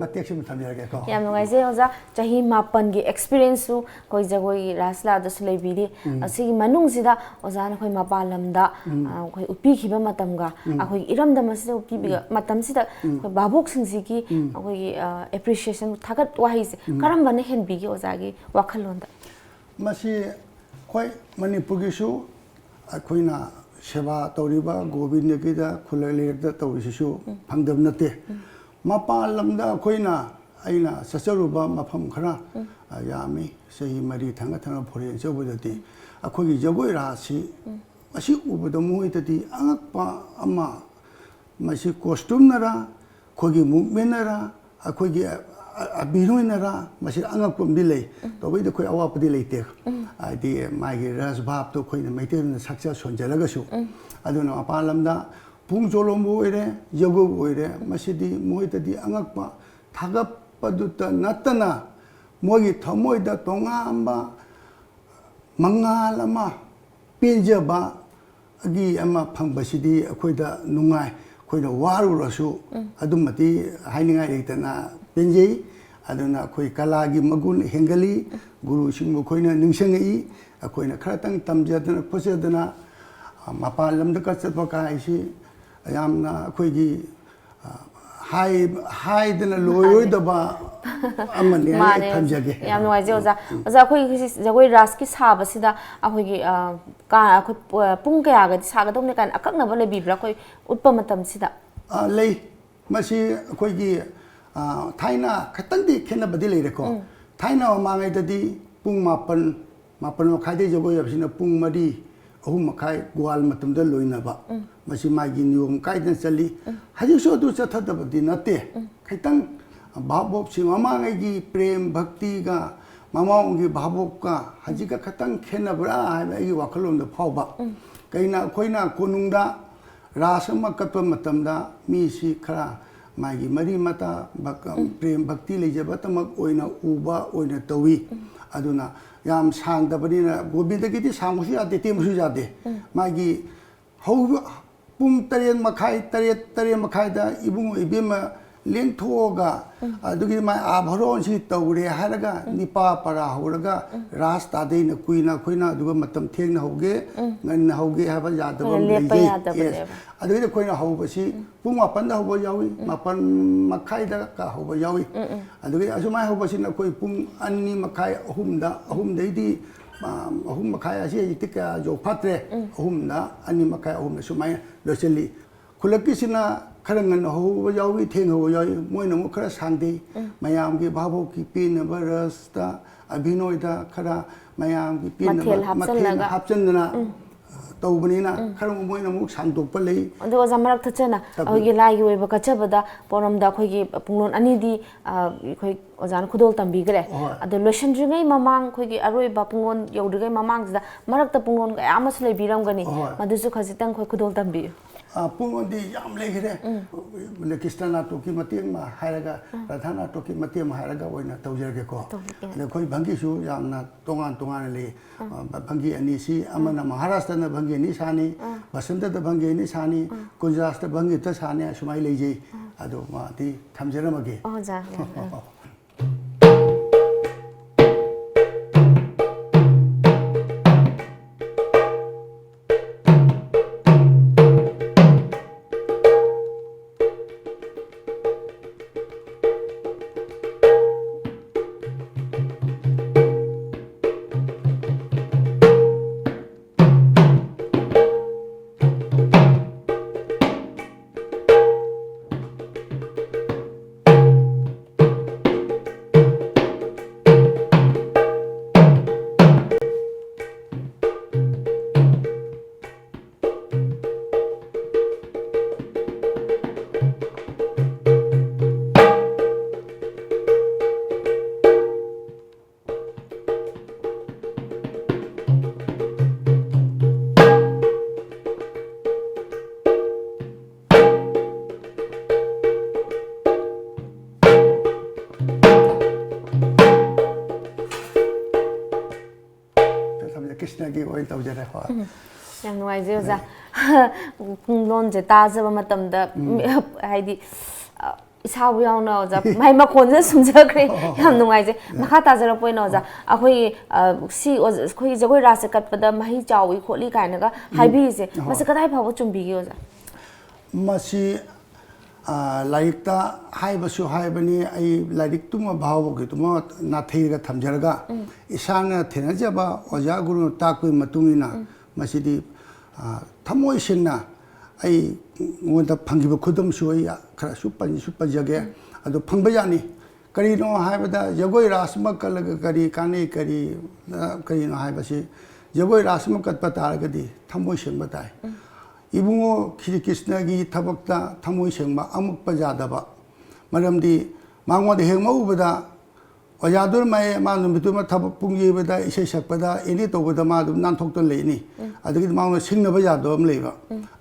ꯃꯇꯦꯛꯁꯤꯃ ꯊꯝꯖꯔꯒꯦꯀꯣ꯫ ꯌꯥꯝ ꯅꯨꯡꯉꯥꯏꯖꯩ ꯑꯣꯖꯥ꯫ ꯆꯍꯤ ꯃꯥꯄꯟꯒꯤ experienceꯁꯨ ꯑꯩꯈꯣꯏ ꯖꯒꯣꯏꯒꯤ ꯔꯥꯁ ꯂꯤꯂꯥꯗꯁꯨ ꯂꯩꯕꯤꯔꯤ꯫ ꯎꯝ꯫ ꯑꯁꯤꯒꯤ ꯃꯅꯨꯡꯁꯤꯗ ꯑꯣꯖꯥꯅ ꯑꯩꯈꯣꯏ ꯃꯄꯥꯟ ꯂꯝꯗ, ꯎꯝ꯫ ꯑ, ꯑꯩꯈꯣꯏ ꯎꯠꯄꯤꯈꯤꯕ ꯃꯇꯝꯒ, ꯎꯝ꯫ ꯑꯩꯈꯣꯏꯒꯤ ꯏꯔꯝꯗꯝ ꯑꯁꯤꯗ ꯎꯠꯄꯤꯕ ꯎꯝ꯫ ꯃꯇꯝꯁꯤꯗ ꯎꯝ꯫ ꯑꯩꯈꯣꯏ ꯚꯥꯕꯣꯛꯁꯤꯡꯁꯤꯒꯤ ꯎꯝ꯫ ꯑꯩꯈꯣꯏꯒꯤ, ꯑ, appreciation, ꯊꯥꯒꯠ ꯋꯥꯍꯩꯁꯦ ꯎꯝ꯫ ꯀꯔꯝꯕꯅ ꯍꯦꯟꯕꯤꯒꯦ ꯑꯣꯖꯥꯒꯤ ꯋꯥꯈꯜꯂꯣꯟꯗ? ꯃꯁꯤ ꯑꯩꯈꯣꯏ ꯃꯅꯤꯄꯨꯔꯒꯤꯁꯨ ꯑꯩꯈꯣꯏꯅ ꯁꯦꯕꯥ ꯇꯧꯔꯤꯕ ꯒꯣꯕꯤꯟꯗꯒꯤꯗ ꯈꯨꯜꯂꯩ ꯂꯩꯔꯛꯇ ꯇꯧꯔꯤꯁꯤꯁꯨ ꯎꯝ꯫ ꯐꯪꯗꯕ ꯅꯠꯇꯦ꯫ ꯎꯝ꯫ ꯃꯄꯥꯟ ꯂꯝꯗ ꯑꯩꯈꯣꯏꯅ, ꯑꯩꯅ ꯆꯠꯆꯔꯨꯕ ꯃꯐꯝ ꯈꯔ, ꯎꯝ꯫ ꯑ, ꯌꯥꯝꯃꯤ꯫ ꯆꯍꯤ ꯃꯔꯤ ꯊꯪꯅ ꯊꯪꯅ foreign ꯆꯠꯄꯗꯗꯤ ꯎꯝ꯫ ꯑꯩꯈꯣꯏꯒꯤ ꯖꯒꯣꯏ ꯔꯥꯁꯁꯤ ꯎꯝ꯫ ꯃꯁꯤ ꯎꯕꯗ ꯃꯈꯣꯏꯗꯗꯤ ꯑꯉꯛꯄ ꯑꯃ, ꯃꯁꯤ costumeꯅꯔ, ꯑꯩꯈꯣꯏꯒꯤ movementꯅꯔ, ꯑꯩꯈꯣꯏꯒꯤ, ꯑ, ꯑ, ꯑꯕꯤꯅꯣꯏꯅꯔ, ꯃꯁꯤ ꯑꯉꯛꯄ ꯑꯃꯗꯤ ꯂꯩ꯫ ꯎꯝ꯫ ꯇꯧꯕꯩꯗꯤ ꯑꯩꯈꯣꯏ ꯑꯋꯥꯠꯄꯗꯤ ꯂꯩꯇꯦ꯫ ꯎꯝ꯫ ꯍꯥꯏꯗꯤ ꯃꯥꯒꯤ ꯔꯁ ꯚꯥꯕꯇꯣ ꯑꯩꯈꯣꯏꯅ ꯃꯩꯇꯩꯂꯣꯟꯗ ꯁꯛꯆ ꯁꯣꯟꯖꯜꯂꯒꯁꯨ꯫ ꯎꯝ꯫ ꯑꯗꯨꯅ ꯃꯄꯥꯟ ꯂꯝꯗ ꯄꯨꯡ ꯆꯣꯂꯣꯝꯕꯨ ꯑꯣꯏꯔꯦ, ꯖꯒꯣꯏꯕꯨ ꯑꯣꯏꯔꯦ, ꯃꯁꯤꯗꯤ ꯃꯈꯣꯏꯗꯗꯤ ꯑꯉꯛꯄ ꯊꯥꯒꯠꯄꯗꯨꯇ ꯅꯠꯇꯅ ꯃꯣꯏꯒꯤ ꯊꯃꯣꯏꯗ ꯇꯣꯉꯥꯟꯕ ꯃꯉꯥꯜ ꯑꯃ, ꯄꯦꯟꯖꯕꯒꯤ ꯑꯃ ꯐꯪꯕꯁꯤꯗꯤ ꯑꯩꯈꯣꯏꯗ ꯅꯨꯡꯉꯥꯏ꯫ ꯑꯩꯈꯣꯏꯅ ꯋꯥꯔꯨꯔꯁꯨ ꯑꯗꯨꯃꯗꯤ ꯍꯥꯏꯅꯤꯡꯉꯥꯏ ꯂꯩꯇꯅ ꯄꯦꯟꯖꯩ꯫ ꯑꯗꯨꯅ ꯑꯩꯈꯣꯏ ꯀꯂꯥꯒꯤ ꯃꯒꯨꯟ ꯍꯦꯟꯒꯠꯂꯤ, ꯒꯨꯔꯨꯁꯤꯡꯕꯨ ꯑꯩꯈꯣꯏꯅ ꯅꯤꯡꯁꯤꯡꯉꯛꯏ꯫ ꯑꯩꯈꯣꯏꯅ ꯈꯔꯇꯪ ꯇꯝꯖꯗꯅ ꯈꯣꯠꯆꯗꯅ, ꯑ, ꯃꯄꯥꯟ ꯂꯝꯗꯒ ꯆꯠꯄ ꯀꯥꯏꯁꯤ ꯌꯥꯝꯅ ꯑꯩꯈꯣꯏꯒꯤ, ꯑ, ꯍꯥꯏ-, ꯍꯥꯏꯗꯅ ꯂꯣꯏꯔꯣꯏꯗꯕ ꯑꯃꯅꯤ ꯍꯥꯏꯅ ꯃꯥꯅꯦ, ꯊꯝꯖꯒꯦ꯫ ꯌꯥꯝ ꯅꯨꯡꯉꯥꯏꯖꯩ ꯑꯣꯖꯥ꯫ ꯎꯝ꯫ ꯑꯣꯖꯥ, ꯑꯩꯈꯣꯏꯒꯤ ꯁꯤ ꯖꯒꯣꯏ ꯔꯥꯁꯀꯤ ꯁꯥꯕꯁꯤꯗ ꯑꯩꯈꯣꯏꯒꯤ, ꯑ, ꯀꯥ-, ꯑꯩꯈꯣꯏ ꯄ-, ꯄꯨꯡ ꯀꯌꯥꯒꯗꯤ ꯁꯥꯒꯗꯧꯅꯤ ꯀꯥꯏꯅ ꯑꯀꯛꯅꯕ ꯂꯩꯕꯤꯕ꯭ꯔꯥ ꯑꯩꯈꯣꯏ ꯎꯠꯄ ꯃꯇꯝꯁꯤꯗ? ꯑ, ꯂꯩ꯫ ꯃꯁꯤ ꯑꯩꯈꯣꯏꯒꯤ, ꯑ, ꯊꯥꯏꯅ ꯈꯇꯪꯗꯤ ꯈꯦꯠꯅꯕꯗꯤ ꯂꯩꯔꯦꯀꯣ꯫ ꯎꯝ꯫ ꯊꯥꯏꯅ ꯃꯃꯥꯡꯉꯩꯗꯗꯤ ꯄꯨꯡ ꯃꯥꯄꯟ, ꯃꯥꯄꯟ ꯃꯈꯥꯏꯗꯩ ꯖꯒꯣꯏ ꯍꯥꯏꯕꯁꯤꯅ ꯄꯨꯡ ꯃꯔꯤ, ꯑꯍꯨꯝ ꯃꯈꯥꯏ ꯒ꯭ꯋꯥꯜ ꯃꯇꯝꯗ ꯂꯣꯏꯅꯕ꯫ ꯎꯝ꯫ ꯃꯁꯤ ꯃꯥꯒꯤ ꯅꯤꯌꯣꯝ ꯀꯥꯏꯗꯅ ꯆꯠꯂꯤ꯫ ꯎꯝ꯫ ꯍꯧꯖꯤꯛꯁꯨ ꯑꯗꯨ ꯆꯠꯊꯗꯕꯗꯤ ꯅꯠꯇꯦ꯫ ꯎꯝ꯫ ꯈꯤꯇꯪ ꯚꯥꯕꯣꯛꯁꯤ ꯃꯃꯥꯡꯉꯩꯒꯤ ꯄ꯭ꯔꯦꯝ ꯚꯛꯇꯤꯒ ꯃꯃꯥꯡꯒꯤ ꯚꯥꯕꯣꯛꯀ ꯍꯧꯖꯤꯛꯀ ꯈꯤꯇꯪ ꯈꯦꯠꯅꯕ꯭ꯔꯥ ꯍꯥꯏꯕ ꯑꯩꯒꯤ ꯋꯥꯈꯜꯂꯣꯟꯗ ꯐꯥꯎꯕ꯫ ꯎꯝ꯫ ꯀꯩꯅ ꯑꯩꯈꯣꯏꯅ ꯀꯣꯅꯨꯡꯗ ꯔꯥꯁ ꯑꯃ ꯀꯠꯄ ꯃꯇꯝꯗ ꯃꯤꯁꯤ ꯈꯔ ꯃꯥꯒꯤ ꯃꯔꯤ ꯃꯇꯥ ꯚꯛ-, ꯎꯝ꯫ ꯄ꯭ꯔꯦꯝ ꯚꯛꯇꯤ ꯂꯩꯖꯕꯇꯃꯛ ꯑꯣꯏꯅ ꯎꯕ ꯑꯣꯏꯅ ꯇꯧꯏ꯫ ꯎꯝ꯫ ꯑꯗꯨꯅ ꯌꯥꯝ ꯁꯥꯡꯗꯕꯅꯤꯅ ꯒꯣꯕꯤꯟꯗꯒꯤꯗꯤ ꯁꯥꯡꯕꯁꯨ ꯌꯥꯗꯦ, ꯇꯦꯟꯕꯁꯨ ꯌꯥꯗꯦ꯫ ꯎꯝ꯫ ꯃꯥꯒꯤ ꯍꯧꯕ ꯄꯨꯡ ꯇꯔꯦꯠ ꯃꯈꯥꯏ, ꯇꯔꯦꯠ, ꯇꯔꯦꯠ ꯃꯈꯥꯏꯗ ꯏꯕꯨꯡꯉꯣ ꯏꯕꯦꯝꯃ ꯂꯦꯡꯊꯣꯛꯑꯒ, ꯎꯝ꯫ ꯑꯗꯨꯒꯤ ꯃꯥꯏ ꯑꯥꯚꯔꯣꯟꯁꯤ ꯇꯧꯔꯦ ꯍꯥꯏꯔꯒ, ꯎꯝ꯫ ꯅꯤꯄꯥ ꯄꯔꯥ ꯍꯧꯔꯒ, ꯎꯝ꯫ ꯔꯥꯁ ꯇꯥꯗꯩꯅ ꯀꯨꯏꯅ ꯑꯩꯈꯣꯏꯅ ꯑꯗꯨꯒ ꯃꯇꯝ ꯊꯦꯡꯅ ꯍꯧꯒꯦ, ꯎꯝ꯫ ꯉꯟꯅ ꯍꯧꯒꯦ ꯍꯥꯏꯕ ꯌꯥꯗꯕ ꯑꯃ ꯂꯦꯞꯄ ꯂꯩꯖꯩ꯫ ꯌꯥꯗꯕꯅꯦꯕ꯫ Yes꯫ ꯑꯗꯨꯒꯤꯗꯤ ꯑꯩꯈꯣꯏꯅ ꯍꯧꯕꯁꯤ ꯎꯝ꯫ ꯄꯨꯡ ꯃꯥꯄꯟꯗ ꯍꯧꯕ ꯌꯥꯎꯏ, ꯎꯝ꯫ ꯃꯥꯄꯟ ꯃꯈꯥꯏꯗ ꯀ ꯍꯧꯕ ꯌꯥꯎꯏ꯫ ꯎꯝ, ꯎꯝ꯫ ꯑꯗꯨꯒꯤ ꯑꯁꯨꯃꯥꯏꯅ ꯍꯧꯕꯁꯤꯅ ꯑꯩꯈꯣꯏ ꯄꯨꯡ ꯑꯅꯤ ꯃꯈꯥꯏ, ꯑꯍꯨꯝꯗ, ꯑꯍꯨꯝꯗꯩꯗꯤ, ꯑ, ꯑꯍꯨꯝ ꯃꯈꯥꯏ ꯑꯁꯤ ꯍꯧꯖꯤꯛꯇꯤ ꯀꯌꯥ ꯌꯧꯐꯥꯠꯇ꯭ꯔꯦ꯫ ꯎꯝ꯫ ꯑꯍꯨꯝꯗ, ꯑꯅꯤ ꯃꯈꯥꯏ, ꯑꯍꯨꯝꯗ ꯁꯨꯃꯥꯏꯅ ꯂꯣꯏꯁꯤꯜꯂꯤ꯫ ꯈꯨꯜꯂꯛꯀꯤꯁꯤꯅ ꯈꯔ ꯉꯟꯅ ꯍꯧꯕ ꯌꯥꯎꯏ, ꯊꯦꯡ ꯍꯧꯕ ꯌꯥꯎꯏ, ꯃꯣꯏꯅ ꯑꯃꯨꯛ ꯈꯔ ꯁꯥꯡꯗꯩ꯫ ꯎꯝ꯫ ꯃꯌꯥꯝꯒꯤ ꯚꯥꯕꯣꯛꯀꯤ ꯄꯦꯟꯅꯕ ꯔꯁꯇ, ꯑꯚꯤꯅꯣꯏꯗ ꯈꯔ ꯃꯌꯥꯝꯒꯤ ꯄꯦꯟꯅꯕ ꯃꯊꯦꯜ ꯃꯊꯦꯜ ꯍꯥꯞꯆꯜꯂꯒ꯫ ꯍꯥꯞꯆꯟꯗꯅ, ꯎꯝ꯫ ꯇꯧꯕꯅꯤꯅ ꯎꯝ꯫ ꯈꯔ ꯃꯣꯏꯅ ꯑꯃꯨꯛ ꯁꯥꯡꯗꯣꯛꯄ ꯂꯩ꯫ ꯑꯗꯣ ꯑꯣꯖꯥ, ꯃꯔꯛ ꯊꯠꯆꯅ ꯇꯥꯛꯄꯤꯌꯨ꯫ ꯑꯩꯈꯣꯏꯒꯤ ꯂꯥꯏꯒꯤ ꯑꯣꯏꯕ ꯀꯠꯆꯕꯗ ꯄꯣꯔꯝꯗ ꯑꯩꯈꯣꯏꯒꯤ ꯄꯨꯡꯂꯣꯟ ꯑꯅꯤꯗꯤ, ꯑ, ꯑꯩꯈꯣꯏ ꯑꯣꯖꯥꯅ ꯈꯨꯗꯣꯜ ꯇꯝꯕꯤꯈ꯭ꯔꯦ꯫ ꯍꯣꯏ꯫ ꯑꯗꯣ ꯂꯣꯏꯁꯤꯟꯗ꯭ꯔꯤꯉꯩ ꯃꯃꯥꯡ ꯑꯩꯈꯣꯏꯒꯤ ꯑꯔꯣꯏꯕ ꯄꯨꯡꯂꯣꯟ ꯌꯧꯗ꯭ꯔꯤꯉꯩ ꯃꯃꯥꯡꯁꯤꯗ ꯃꯔꯛꯇ ꯄꯨꯡꯂꯣꯟ ꯀꯌꯥ ꯑꯃꯁꯨ ꯂꯩꯕꯤꯔꯝꯒꯅꯤ꯫ ꯍꯣꯏ꯫ ꯃꯗꯨꯁꯨ ꯈꯖꯤꯛꯇꯪ ꯑꯩꯈꯣꯏ ꯈꯨꯗꯣꯜ ꯇꯝꯕꯤꯌꯨ꯫ ꯑ, ꯄꯨꯡ ꯑꯃꯗꯤ ꯌꯥꯝ ꯂꯩꯈ꯭ꯔꯦ꯫ ꯎꯝ꯫ ꯑꯗ ꯀ꯭ꯔꯤꯁꯅ ꯅꯥꯇꯣꯛꯀꯤ ꯃꯇꯦꯛ ꯑꯃ ꯍꯥꯏꯔꯒ, ꯎꯝ꯫ ꯔꯥꯙꯥ ꯅꯥꯇꯣꯛꯀꯤ ꯃꯇꯦꯛ ꯑꯃ ꯍꯥꯏꯔꯒ ꯑꯣꯏꯅ ꯇꯧꯖꯔꯒꯦꯀꯣ꯫ ꯇꯧꯕꯤꯒꯦ꯫ ꯑꯗ ꯑꯩꯈꯣꯏ ꯚꯪꯒꯤꯁꯨ ꯌꯥꯝꯅ ꯇꯣꯉꯥꯟ ꯇꯣꯉꯥꯟꯅ ꯂꯩ꯫ ꯎꯝ꯫ ꯑ, ꯚ-, ꯚꯪꯒꯤ ꯑꯅꯤꯁꯤ, ꯑꯃꯅ ꯎꯝ꯫ ꯃꯍꯥꯔꯥꯁꯇ꯭ꯔꯗ ꯚꯪꯒꯤ ꯑꯅꯤ ꯁꯥꯅꯤ, ꯎꯝ꯫ ꯕꯁꯟꯇꯗ ꯚꯪꯒꯤ ꯑꯅꯤ ꯁꯥꯅꯤ, ꯎꯝ꯫ ꯀꯨꯟꯖꯥꯁꯇ ꯚꯪꯒꯤ ꯑꯃꯇ ꯁꯥꯅꯤ, ꯑꯁꯨꯃꯥꯏꯅ ꯂꯩꯖꯩ꯫ ꯎꯝ꯫ ꯑꯗꯣ ꯃꯥꯗꯤ ꯊꯝꯖꯔꯝꯃꯒꯦ꯫ ꯑꯣ, ꯑꯣꯖꯥ, ꯌꯥꯝ ꯅꯨꯡꯉꯥꯏ꯫ ꯀ꯭ꯔꯤꯁꯅꯒꯤ ꯑꯣꯏꯅ ꯇꯧꯖꯔꯦ꯫ ꯍꯣꯏ꯫ ꯎꯝ꯫ ꯌꯥꯝ ꯅꯨꯡꯉꯥꯏꯖꯩ, ꯑꯣꯖꯥ꯫ ꯄꯨꯡꯂꯣꯟꯁꯦ ꯇꯥꯖꯕ ꯃꯇꯝꯗ, ꯎꯝ꯫ ꯍꯥꯏꯗꯤ, ꯑ, ꯏꯁꯥꯕꯨ ꯌꯥꯎꯅ, ꯑꯣꯖꯥ, ꯃꯥꯏ ꯃꯈꯣꯟꯁꯤꯅ ꯁꯨꯝꯖꯈ꯭ꯔꯦ꯫ ꯍꯣꯏ, ꯍꯣꯏ, ꯌꯥꯝ ꯍꯣꯏ꯫ ꯅꯨꯡꯉꯥꯏꯖꯩ꯫ ꯌꯥꯏ꯫ ꯃꯈꯥ ꯇꯥꯖꯔꯛꯄ ꯑꯣꯏꯅ, ꯑꯣꯖꯥ, ꯍꯣꯏ꯫ ꯑꯩꯈꯣꯏꯒꯤ, ꯑ, ꯁꯤ ꯑꯣꯖꯥ, ꯑꯩꯈꯣꯏꯒꯤ ꯖꯒꯣꯏ ꯔꯥꯁꯁꯦ ꯀꯠꯄꯗ ꯃꯍꯩ ꯆꯥꯎꯏ ꯈꯣꯠꯂꯤ ꯀꯥꯏꯅꯒ ꯎꯝ꯫ ꯍꯥꯏꯕꯤꯔꯤꯁꯦ, ꯍꯣꯏ꯫ ꯃꯁꯤ ꯀꯗꯥꯏ ꯐꯥꯎꯕ ꯆꯨꯝꯕꯤꯒꯦ, ꯑꯣꯖꯥ? ꯃꯁꯤ, ꯑ, ꯂꯥꯏꯔꯤꯛꯇ ꯍꯥꯏꯕꯁꯨ ꯍꯥꯏꯕꯅꯤ, ꯑꯩ ꯂꯥꯏꯔꯤꯛꯇꯨꯃ ꯐꯥꯎꯕꯒꯤꯗꯨꯃ ꯅꯥꯊꯩꯔꯒ ꯊꯝꯖꯔꯒ, ꯎꯝ꯫ ꯏꯁꯥꯅ ꯊꯦꯡꯅꯖꯕ ꯑꯣꯖꯥ ꯒꯨꯔꯨꯅ ꯇꯥꯛꯄꯒꯤ ꯃꯇꯨꯡ ꯏꯟꯅ, ꯎꯝ꯫ ꯃꯁꯤꯗꯤ, ꯑ, ꯊꯃꯣꯏ ꯁꯦꯡꯅ ꯑꯩꯉꯣꯟꯗ ꯐꯪꯈꯤꯕ ꯈꯨꯗꯝꯁꯨ ꯑꯩ ꯈꯔꯁꯨ ꯄꯟꯁꯨ ꯄꯟꯖꯒꯦ꯫ ꯎꯝ꯫ ꯑꯗꯨ ꯐꯪꯕ ꯌꯥꯅꯤ꯫ ꯀꯔꯤꯅꯣ ꯍꯥꯏꯕꯗ, ꯖꯒꯣꯏ ꯔꯥꯁ ꯑꯃ ꯀꯠꯂꯒ ꯀꯔꯤ ꯀꯥꯟꯅꯩ, ꯀꯔꯤ, ꯑ, ꯀꯔꯤꯅꯣ ꯍꯥꯏꯕꯁꯤ, ꯖꯒꯣꯏ ꯔꯥꯁ ꯑꯃ ꯀꯠꯄ ꯇꯥꯔꯒꯗꯤ ꯊꯃꯣꯏ ꯁꯦꯡꯕ ꯇꯥꯏ꯫ ꯎꯝ꯫ ꯏꯕꯨꯡꯉꯣ ꯁ꯭ꯔꯤ ꯀ꯭ꯔꯤꯁꯅꯒꯤ ꯊꯕꯛꯇ ꯊꯃꯣꯏ ꯁꯦꯡꯕ ꯑꯃꯨꯛꯄ ꯌꯥꯗꯕ, ꯃꯔꯝꯗꯤ ꯃꯉꯣꯟꯗ ꯍꯦꯛ ꯃꯎꯕꯗ ꯑꯣꯖꯥꯗꯨꯅ ꯃꯥꯏ ꯃꯥ ꯅꯨꯃꯤꯠꯇꯨꯃ ꯊꯕꯛ ꯄꯨꯡ ꯌꯩꯕꯗ, ꯏꯁꯩ ꯁꯛꯄꯗ, ꯑꯦꯅꯤ ꯇꯧꯕꯗ ꯃꯥ ꯑꯗꯨꯝ ꯅꯥꯟꯊꯣꯛꯇꯅ ꯂꯩꯅꯤ꯫ ꯑꯗꯒꯤꯗꯤ ꯃꯉꯣꯟꯗ ꯁꯤꯡꯅꯕ ꯌꯥꯗꯕ ꯑꯃ ꯂꯩꯕ꯫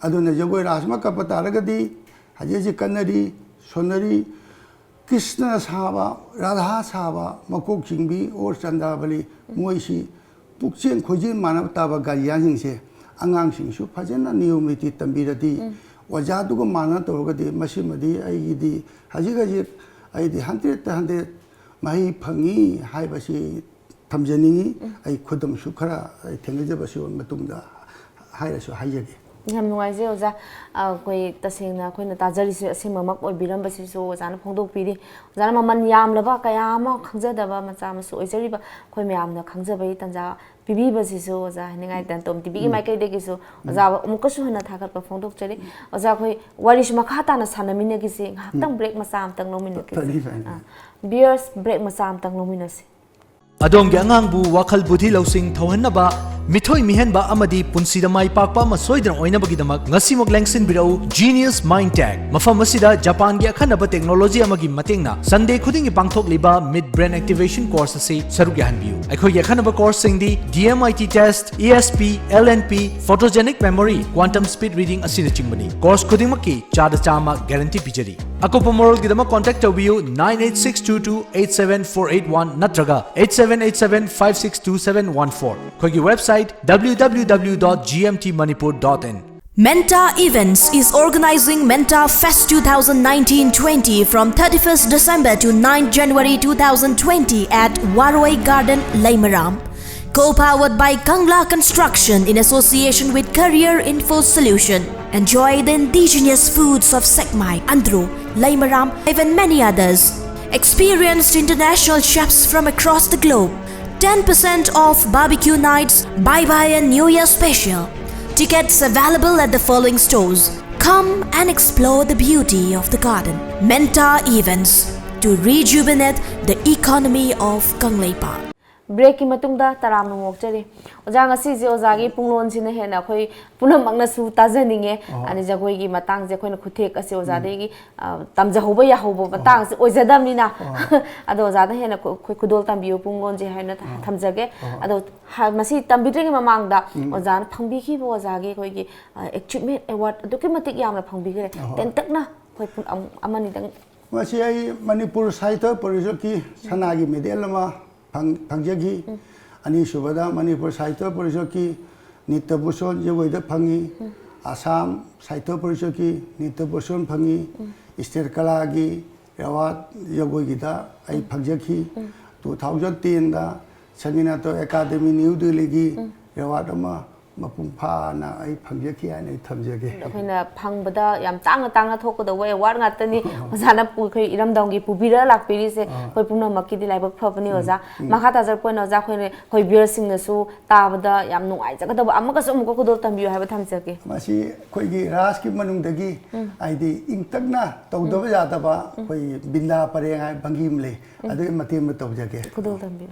ꯑꯗꯨꯅ ꯖꯒꯣꯏ ꯔꯥꯁ ꯑꯃ ꯀꯞꯄ ꯇꯥꯔꯒꯗꯤ ꯍꯧꯖꯤꯛ ꯍꯧꯖꯤꯛ ꯀꯟꯅꯔꯤ, ꯁꯣꯟꯅꯔꯤ, ꯀ꯭ꯔꯤꯁꯅ ꯁꯥꯕ, ꯔꯥꯙꯥ ꯁꯥꯕ, ꯃꯀꯣꯛ ꯆꯤꯡꯕꯤ ꯑꯣꯔ ꯆꯟꯗ꯭ꯔꯥꯕꯂꯤ, ꯃꯣꯏꯁꯤ ꯄꯨꯛꯆꯦꯟ ꯈꯣꯏꯖꯦꯟ ꯃꯥꯟꯅꯕ ꯇꯥꯕ ꯒꯥꯔꯖꯤꯌꯥꯟꯁꯤꯡꯁꯦ ꯑꯉꯥꯡꯁꯤꯡꯁꯨ ꯐꯖꯅ ꯅꯤꯌꯣꯝ ꯅꯤꯇꯤ ꯇꯝꯕꯤꯔꯗꯤ, ꯑꯣꯖꯥꯗꯨꯒ ꯃꯥꯟꯅ ꯇꯧꯔꯒꯗꯤ ꯃꯁꯤꯃꯗꯤ ꯑꯩꯒꯤꯗꯤ ꯍꯧꯖꯤꯛ ꯍꯧꯖꯤꯛ ꯑꯩꯗꯤ ꯍꯟꯗ꯭ꯔꯦꯠꯇ ꯍꯟꯗ꯭ꯔꯦꯠ ꯃꯍꯩ ꯐꯪꯉꯤ ꯍꯥꯏꯕꯁꯤ ꯊꯝꯖꯅꯤꯡꯉꯤ꯫ ꯑꯩ ꯈꯨꯗꯝꯁꯨ ꯈꯔ ꯑꯩ ꯊꯦꯡꯅꯖꯕꯁꯨ ꯃꯇꯨꯡꯗ ꯍꯥꯏꯔꯁꯨ ꯍꯥꯏꯖꯒꯦ꯫ ꯌꯥꯝ ꯅꯨꯡꯉꯥꯏꯖꯩ ꯑꯣꯖꯥ꯫ ꯑꯩꯈꯣꯏ ꯇꯁꯦꯡꯅ ꯑꯩꯈꯣꯏꯅ ꯇꯥꯖꯔꯤꯁꯦ ꯑꯁꯦꯡꯕꯃꯛ ꯑꯣꯏꯕꯤꯔꯝꯕꯁꯤꯁꯨ ꯑꯣꯖꯥꯅ ꯐꯣꯡꯗꯣꯛꯄꯤꯔꯤ꯫ ꯑꯣꯖꯥꯅ ꯃꯃꯜ ꯌꯥꯝꯂꯕ ꯀꯌꯥ ꯑꯃ ꯈꯪꯖꯗꯕ ꯃꯆꯥ ꯃꯁꯨ ꯑꯣꯏꯖꯔꯤꯕ ꯑꯩꯈꯣꯏ ꯃꯌꯥꯝꯅ ꯈꯪꯖꯕꯒꯤ ꯇꯥꯟꯖꯥ ꯄꯤꯕꯤꯕꯁꯤꯁꯨ ꯑꯣꯖꯥ ꯍꯥꯏꯅꯤꯡꯉꯥꯏ ꯂꯩꯇꯅ ꯇꯣꯝ ꯇꯤꯚꯤꯒꯤ ꯃꯥꯏꯀꯩꯗꯒꯤꯁꯨ ꯑꯣꯖꯥꯕꯨ ꯑꯃꯨꯛꯀꯁꯨ ꯍꯟꯅ ꯊꯥꯒꯠꯄ ꯐꯣꯡꯗꯣꯛꯆꯔꯤ꯫ ꯑꯣꯖꯥ, ꯑꯩꯈꯣꯏ ꯋꯥꯔꯤꯁꯨ ꯃꯈꯥ ꯇꯥꯅ ꯁꯥꯟꯅꯃꯤꯟꯅꯈꯤꯁꯤ, ꯉꯥꯏꯍꯥꯛꯇꯪ ꯕ꯭ꯔꯦꯛ ꯃꯆꯥ ꯑꯃꯇꯪ ꯂꯧꯃꯤꯟꯅꯈꯤꯁꯤ꯫ ꯐꯅꯤ, ꯐꯅꯤ꯫ ꯕꯤꯌꯔꯁ, ꯕ꯭ꯔꯦꯛ ꯃꯆꯥ ꯑꯃꯇꯪ ꯂꯧꯃꯤꯟꯅꯁꯤ꯫ ꯑꯗꯣꯝꯒꯤ ꯑꯉꯥꯡꯕꯨ ꯋꯥꯈꯜ ꯕꯨꯙꯤ ꯂꯧꯁꯤꯡ ꯊꯧꯍꯟꯅꯕ, ꯃꯤꯊꯣꯏ ꯃꯤꯍꯦꯟꯕ ꯑꯃꯗꯤ ꯄꯨꯟꯁꯤꯗ ꯃꯥꯏ ꯄꯥꯛꯄ ꯑꯃ ꯁꯣꯏꯗꯅ ꯑꯣꯏꯅꯕꯒꯤꯗꯃꯛ ꯉꯁꯤꯃꯛ ꯂꯦꯡꯁꯤꯟꯕꯤꯔꯛꯎ Genius Mind Tech꯫ ꯃꯐꯝ ꯑꯁꯤꯗ ꯖꯄꯥꯟꯒꯤ ꯑꯈꯟꯅꯕ ꯇꯦꯛꯅꯣꯂꯣꯖꯤ ꯑꯃꯒꯤ ꯃꯇꯦꯡꯅ ꯁꯟꯗꯦ ꯈꯨꯗꯤꯡꯒꯤ ꯄꯥꯡꯊꯣꯛꯂꯤꯕ Midbrain Activation Course ꯑꯁꯤ ꯁꯔꯨꯛ ꯌꯥꯍꯟꯕꯤꯌꯨ꯫ ꯑꯩꯈꯣꯏꯒꯤ ꯑꯈꯟꯅꯕ ꯀꯣꯔꯁꯁꯤꯡꯗꯤ D M I T Test, E S P, L N P, Photogenic Memory, Quantum Speed Reading ꯑꯁꯤꯅꯆꯤꯡꯕꯅꯤ꯫ ꯀꯣꯔꯁ ꯈꯨꯗꯤꯡꯃꯛꯀꯤ ꯆꯥꯗ ꯆꯥꯝꯃ ꯒꯥꯔꯦꯟꯇꯤ ꯄꯤꯖꯔꯤ꯫ ꯑꯀꯨꯞꯄ ꯃꯔꯣꯜꯒꯤꯗꯃꯛ ꯀꯣꯟꯇꯦꯛ ꯇꯧꯕꯤꯌꯨ nine eight six two two eight seven four eight one ꯅꯠꯇ꯭ꯔꯒ eight seven eight seven five six two seven one four꯫ ꯑꯩꯈꯣꯏꯒꯤ website W W W dot G M T manipur dot in꯫ Menta Events is organizing Menta Fest two thousand nineteen twenty from thirty-first December to ninth January two thousand twenty at Waroi Garden, Leimaram. Co-powered by Kangla Construction in association with Career Info Solution. Enjoy the indigenous foods of Sekmai, Andro, Leimaram, even many others. Experienced international chefs from across the globe. Ten percent off barbecue nights, bye bye and New Year special. Tickets available at the following stores. Come and explore the beauty of the garden. Menta Events to rejuvenate the economy of Kangleipak. ꯕ꯭ꯔꯦꯛꯀꯤ ꯃꯇꯨꯡꯗ ꯇꯔꯥꯝꯅ ꯑꯣꯛꯆꯔꯤ꯫ ꯑꯣꯖꯥ, ꯉꯁꯤꯁꯦ ꯑꯣꯖꯥꯒꯤ ꯄꯨꯡꯂꯣꯟꯁꯤꯅ ꯍꯦꯟꯅ ꯑꯩꯈꯣꯏ ꯄꯨꯝꯅꯃꯛꯅꯁꯨ ꯇꯥꯖꯅꯤꯡꯉꯦ꯫ ꯑꯣ꯫ ꯑꯗꯩ ꯖꯒꯣꯏꯒꯤ ꯃꯇꯥꯡꯁꯦ ꯑꯩꯈꯣꯏꯅ ꯈꯨꯊꯦꯛ ꯑꯁꯤ ꯑꯣꯖꯥꯗꯒꯤ, ꯑ, ꯇꯝꯖꯍꯧꯕ ꯌꯥꯍꯧꯕ ꯃꯇꯥꯡꯁꯦ ꯑꯣꯏꯖꯗꯕꯅꯤꯅ꯫ ꯑꯣ꯫ ꯑꯗꯣ ꯑꯣꯖꯥꯗ ꯍꯦꯟꯅ ꯈꯨ-, ꯑꯩꯈꯣꯏ ꯈꯨꯗꯣꯜ ꯇꯝꯕꯤꯌꯨ ꯄꯨꯡꯂꯣꯟꯁꯦ ꯍꯥꯏꯅ ꯊ-, ꯑꯣ꯫ ꯊꯝꯖꯒꯦ꯫ ꯑꯣ꯫ ꯑꯗꯣ ꯍ-, ꯃꯁꯤ ꯇꯝꯕꯤꯗ꯭ꯔꯤꯉꯩ ꯃꯃꯥꯡꯗ ꯎꯝ꯫ ꯑꯣꯖꯥꯅ ꯐꯪꯕꯤꯈꯤꯕ ꯑꯣꯖꯥꯒꯤ ꯑꯩꯈꯣꯏꯒꯤ, ꯑ, achievement award ꯑꯗꯨꯛꯀꯤ ꯃꯇꯤꯛ ꯌꯥꯝꯅ ꯐꯪꯕꯤꯈ꯭ꯔꯦ꯫ ꯑꯣ꯫ ꯇꯦꯟꯇꯛꯅ ꯑꯩꯈꯣꯏ ꯄꯨꯝ-, ꯑꯃ-, ꯑꯃꯅꯤꯗꯪ꯫ ꯃꯁꯤ ꯑꯩ ꯃꯅꯤꯄꯨꯔ ꯁꯥꯍꯤꯇ꯭ꯌ ꯄꯔꯤꯁꯠꯀꯤ ꯁꯅꯥꯒꯤ ꯃꯦꯗꯦꯜ ꯑꯃ ꯐꯪ-, ꯐꯪꯖꯈꯤ꯫ ꯎꯝ꯫ ꯑꯅꯤꯁꯨꯕꯗ ꯃꯅꯤꯄꯨꯔ ꯁꯥꯍꯤꯇ꯭ꯌ ꯄꯔꯤꯁꯠꯀꯤ ꯅꯤꯇ꯭ꯌ ꯚꯨꯁꯟ ꯖꯒꯣꯏꯗ ꯐꯪꯉꯤ꯫ ꯎꯝ꯫ ꯑꯁꯥꯝ ꯁꯥꯍꯤꯇ꯭ꯌ ꯄꯔꯤꯁꯠꯀꯤ ꯅꯤꯇ꯭ꯌ ꯚꯨꯁꯟ ꯐꯪꯉꯤ꯫ ꯎꯝ꯫ ꯁ꯭ꯇꯦꯠ ꯀꯂꯥꯒꯤ ꯑꯦꯋꯥꯔꯗ ꯖꯒꯣꯏꯒꯤꯗ ꯑꯩ ꯎꯝ꯫ ꯐꯪꯖꯈꯤ꯫ ꯎꯝ꯫ Two thousand ten ꯗ ꯁꯪꯒꯤꯅꯥꯇ꯭ꯌ ꯑꯦꯀꯥꯗꯃꯤ ꯅ꯭ꯌꯨ ꯗꯤꯜꯂꯤꯒꯤ ꯎꯝ꯫ ꯑꯦꯋꯥꯔꯗ ꯑꯃ ꯃꯄꯨꯡ ꯐꯥꯅ ꯑꯩ ꯐꯪꯖꯈꯤ ꯍꯥꯏꯅ ꯑꯩ ꯊꯝꯖꯒꯦ꯫ ꯑꯩꯈꯣꯏꯅ ꯐꯪꯕꯗ ꯌꯥꯝ ꯇꯥꯡꯅ ꯇꯥꯡꯅ ꯊꯣꯛꯀꯗꯧꯕ ꯑꯦꯋꯥꯔꯗ ꯉꯥꯛꯇꯅꯤ꯫ ꯑꯣꯖꯥꯅ ꯄꯨ-, ꯑꯩꯈꯣꯏ ꯏꯔꯝꯗꯝꯒꯤ ꯄꯨꯕꯤꯔ ꯂꯥꯛꯄꯤꯔꯤꯁꯦ꯫ ꯑꯥ꯫ ꯑꯩꯈꯣꯏ ꯄꯨꯝꯅꯃꯛꯀꯤꯗꯤ ꯂꯥꯏꯕꯛ ꯐꯕꯅꯤ, ꯎꯝ, ꯑꯣꯖꯥ꯫ ꯎꯝ꯫ ꯃꯈꯥ ꯇꯥꯖꯔꯛꯄ ꯑꯣꯏꯅ ꯑꯣꯖꯥ, ꯑꯩꯈꯣꯏꯅ, ꯑꯩꯈꯣꯏ viewersꯁꯤꯡꯅꯁꯨ ꯇꯥꯕꯗ ꯌꯥꯝ ꯅꯨꯡꯉꯥꯏꯖꯒꯗꯕ ꯑꯃꯒꯁꯨ ꯑꯃꯨꯛꯀ ꯈꯨꯗꯣꯜ ꯇꯝꯕꯤꯌꯨ ꯍꯥꯏꯕ ꯊꯝꯖꯒꯦ꯫ ꯃꯁꯤ ꯑꯩꯈꯣꯏꯒꯤ ꯔꯥꯁꯀꯤ ꯃꯅꯨꯡꯗꯒꯤ, ꯎꯝ꯫ ꯍꯥꯏꯗꯤ ꯏꯪꯇꯛꯅ ꯇꯧꯗꯕ ꯎꯝ꯫ ꯌꯥꯗꯕ ꯎꯝ꯫ ꯑꯩꯈꯣꯏ ꯕꯤꯟꯗꯥ ꯄꯔꯦꯡ ꯍꯥꯏꯕ ꯚꯪꯒꯤ ꯑꯃ ꯂꯩ꯫ ꯎꯝ꯫ ꯑꯗꯨꯒꯤ ꯃꯇꯦꯛ ꯑꯃ ꯇꯧꯖꯒꯦ꯫ ꯈꯨꯗꯣꯜ ꯇꯝꯕꯤꯌꯨ꯫